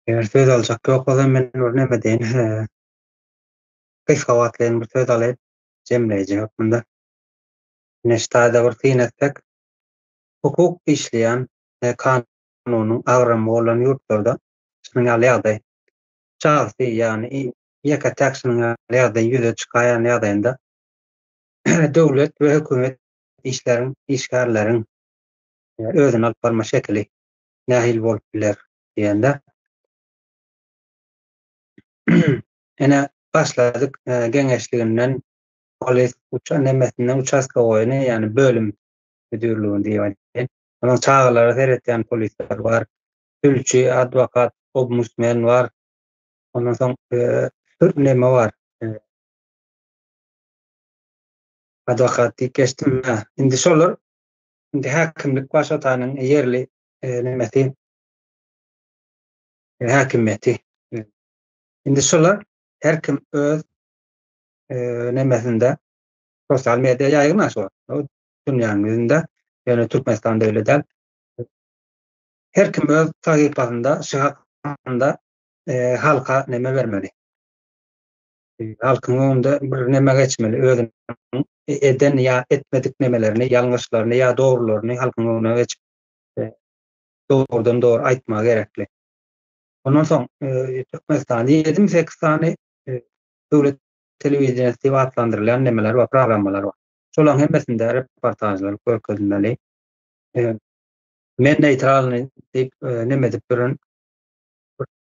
Eger söz aljak ýok bolsa men bir neme diýin. Gysga wagtlaýyn bir söz alaýyn, jemleýji hökmünde. Ine şu taýda bir syn etsek, hukuk işleýän we kanunyň agramy bolan ýurtlarda şunuň ýaly ýagdaý şahsy, ýagny ýeke-täk şunuň ýaly ýagdaý ýüze çykaýan ýagdaýynda döwlet we hökümet işleriň, işgärleriň özüni alyp barma şekili nähili bolup biler diýende ene başladyk geňeşliginden polis uça nemesinden uçastkowoýyny ýagny bölüm müdirligini diýip aýdaýyn. Onuň çagalara seretýän polisler bar. Sülçi, adwokat, obmusmen bar. Ondan soň neme bar? Adwokat diýip geçdim. Indi şolar indi häkimlik başatanyň ýerli nemesi häkimiýeti. Indi şolar her kim öz nemesinde sosial media ýaýgyn şu dünýäniň ýüzünde. Ýöne Türkmenistanda öyle däl. Her kim öz sahypasynda şu hakynda halka neme bermeli. Halkyň öňünde bir neme geçmeli, özüniň eden ýa etmedik nemelerini, ýalňyşlaryny ýa dogrularyny halkyň öňüne geçip dogrudan dogry aýtmagy gerekli. Ondan soň Türkmenistanda 7-8 sany döwlet telewideniýesi diýip atlandyrylýan nemeler bar, programmalar bar. Şolaryň hemmesinde reportažlar görkezilmeli. Men neýtralny diýip neme edip duran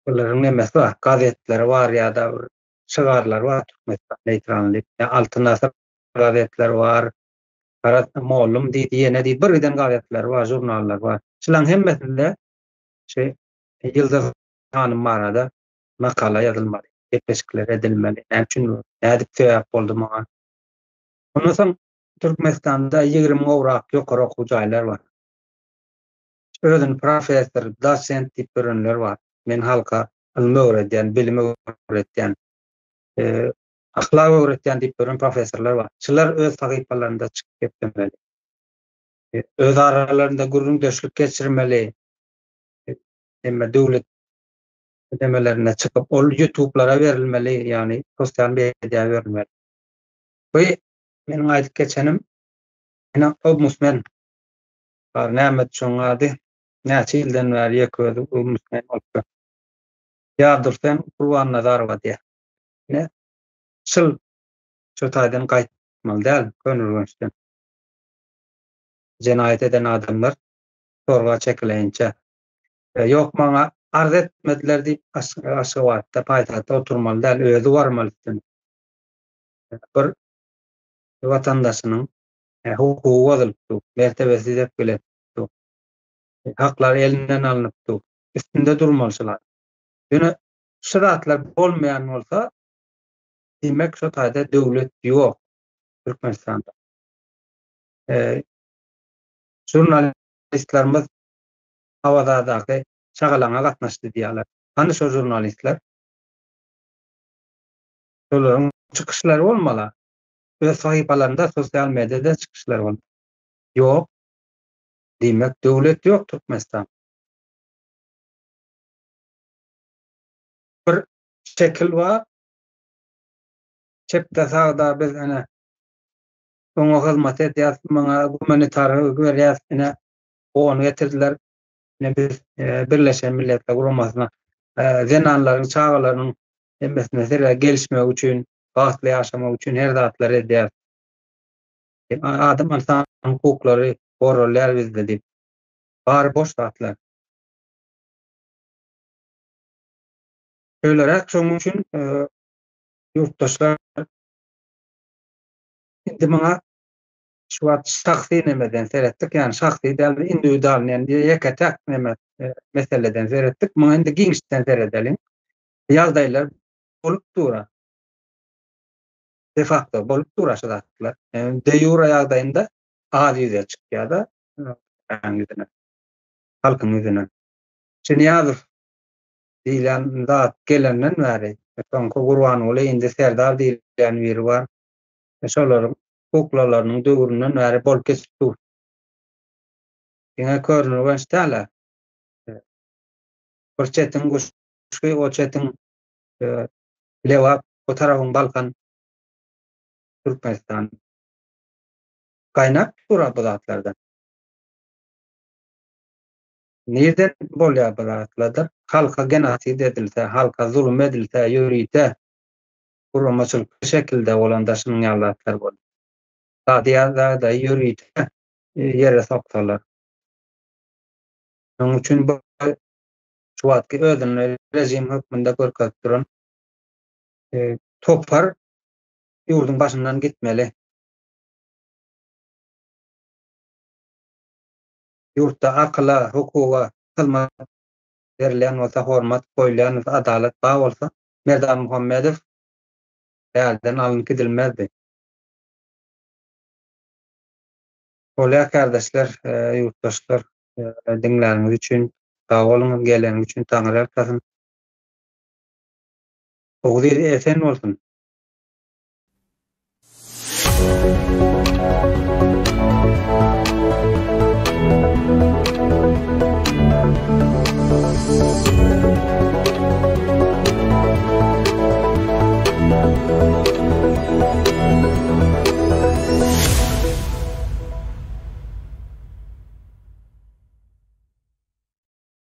bularyň nemesi bar, gazetleri bar ýa-da bir şygarlary bar Türkmenistan neýtralny diýip. Ýa Altyn asyr gazetleri bar, Garaz mollum diýdi, ýene diýdi, bir giden gazetleri bar, žurnallar bar. Şularyň hemmesinde şu Ýyldyz hanym barada makala ýazylmaly, gepleşikler edilmeli. Näme üçin, nädip sebäp boldy muňa? Ondan soň Türkmenistanda 20 gowrak ýokary okuw jaýlar bar. Özüni professor, dosent diýip ýörenler bar. Men halka ylmy öwredýän, bilim öwredýän, ahlak öwredýän diýip ýören professorlar bar. Şular öz sahypalarynda çykyp geplemeli. Öz aralarynda gürrüňdeşlik geçirmeli. Hemme döwlet nemelerinde çykyp, ol YouTube-lara berilmeli, ýagny sosial media berilmeli. Bu meniň aýdyp geçenim, ine ombudsmen bar, näme şoň ady? Näçe ýyldan bäri ýeke özi ombudsmen bolupdyr. Ýazdursen Gurbannazarowa diýýär. Ine, şul şu taýdan gaýtmaly däl Köneürgençden. Jenaýat eden adamlar sorga çekileýinçä. Ýok maňa arz etmediler diýip Aşgabatda, paýtagtda oturmaly däl, özi barmaly üstüne. Bir watandaşynyň hukugy bozulypdy, mertebesi depgilenipdi. Haklary elinden alnypdy. Üstünde durmaly şular. Ýöne şu zatlar bolmaýan bolsa, diýmek şu taýda döwlet ýok Türkmenistanda. Žurnalistlerimiz Awazadaky şagalaňa gatnaşdy diýýärler. Hany şo žurnalistler? Şolaryň çykyşlary bolmaly. Öz sahypalarynda, sosial mediada çykyşlary bolmaly. Ýok. Diýmek, döwlet ýok Türkmenistan. Bir şekil bar. Çepde sagda biz ene oňa hyzmat edýäs, muňa gumanitar berýäs, ine ony getirdiler. Ine biz e, Birleşen Milletler Guramasyna e, zenanlaryň, çagalaryň hemmesine sere gelişmek üçin, bagtly ýaşamak üçin her zatlar edýär. E, adam ynsan hukuklary goralýar bizde diýip. Bary boş zatlar. Şeýleräk şonuň üçin e, ýurtdaşlar indi muňa şu wagt şahsy nemeden seretdik, ýagny şahsy däl, indiwidual, ýagny ýeke-täk neme e, meseleden seretdik. Muňa indi giňişden seredeliň. Ýagdaýlar bolup dur. De facto bolup dur şu zatlar. De jure ýagdaýynda az ýüze çykýar-da, ýüzüne. Halkyň ýüzüne. Şiniýazow diýlen zat gelenden bäri, soňky Gurbanguly indi Serdar diýlen biri bar. Şolaryň kuklalarynyň döwründen bäri bolup geçip dur. Diňe Köneürgenç däl-ä. Bir çetiň Guşgy, o çetiň Lebap, bu tarapyň Balkan, Türkmenistan. Gaýnap dur bu zatlardan. Nirden bolýar bu zatlardan? Halka genosid edilse, halka zulum edilse, ýörite guramaçylykly şekilde bolanda şunuň ýaly zatlar bolýar. Zady ýa-da ýörite ýere soksalar. Şonuň üçin bu şu wagtky özüni režim hökmünde görkezip duran e, topar ýurduň başyndan gitmeli. Ýurtda akyla, hukuga hyzmat berilýän bolsa, hormat goýulýan bolsa, adalat bar bolsa, Merdan Muhammedow bärden alnyp gidilmezdi. Bolýar kärdeşler, e, ýurtdaşlar, e, diňläniňiz üçin sag boluň, geleniňiz üçin Taňry ýalkasyn. Oguz ili esen bolsun.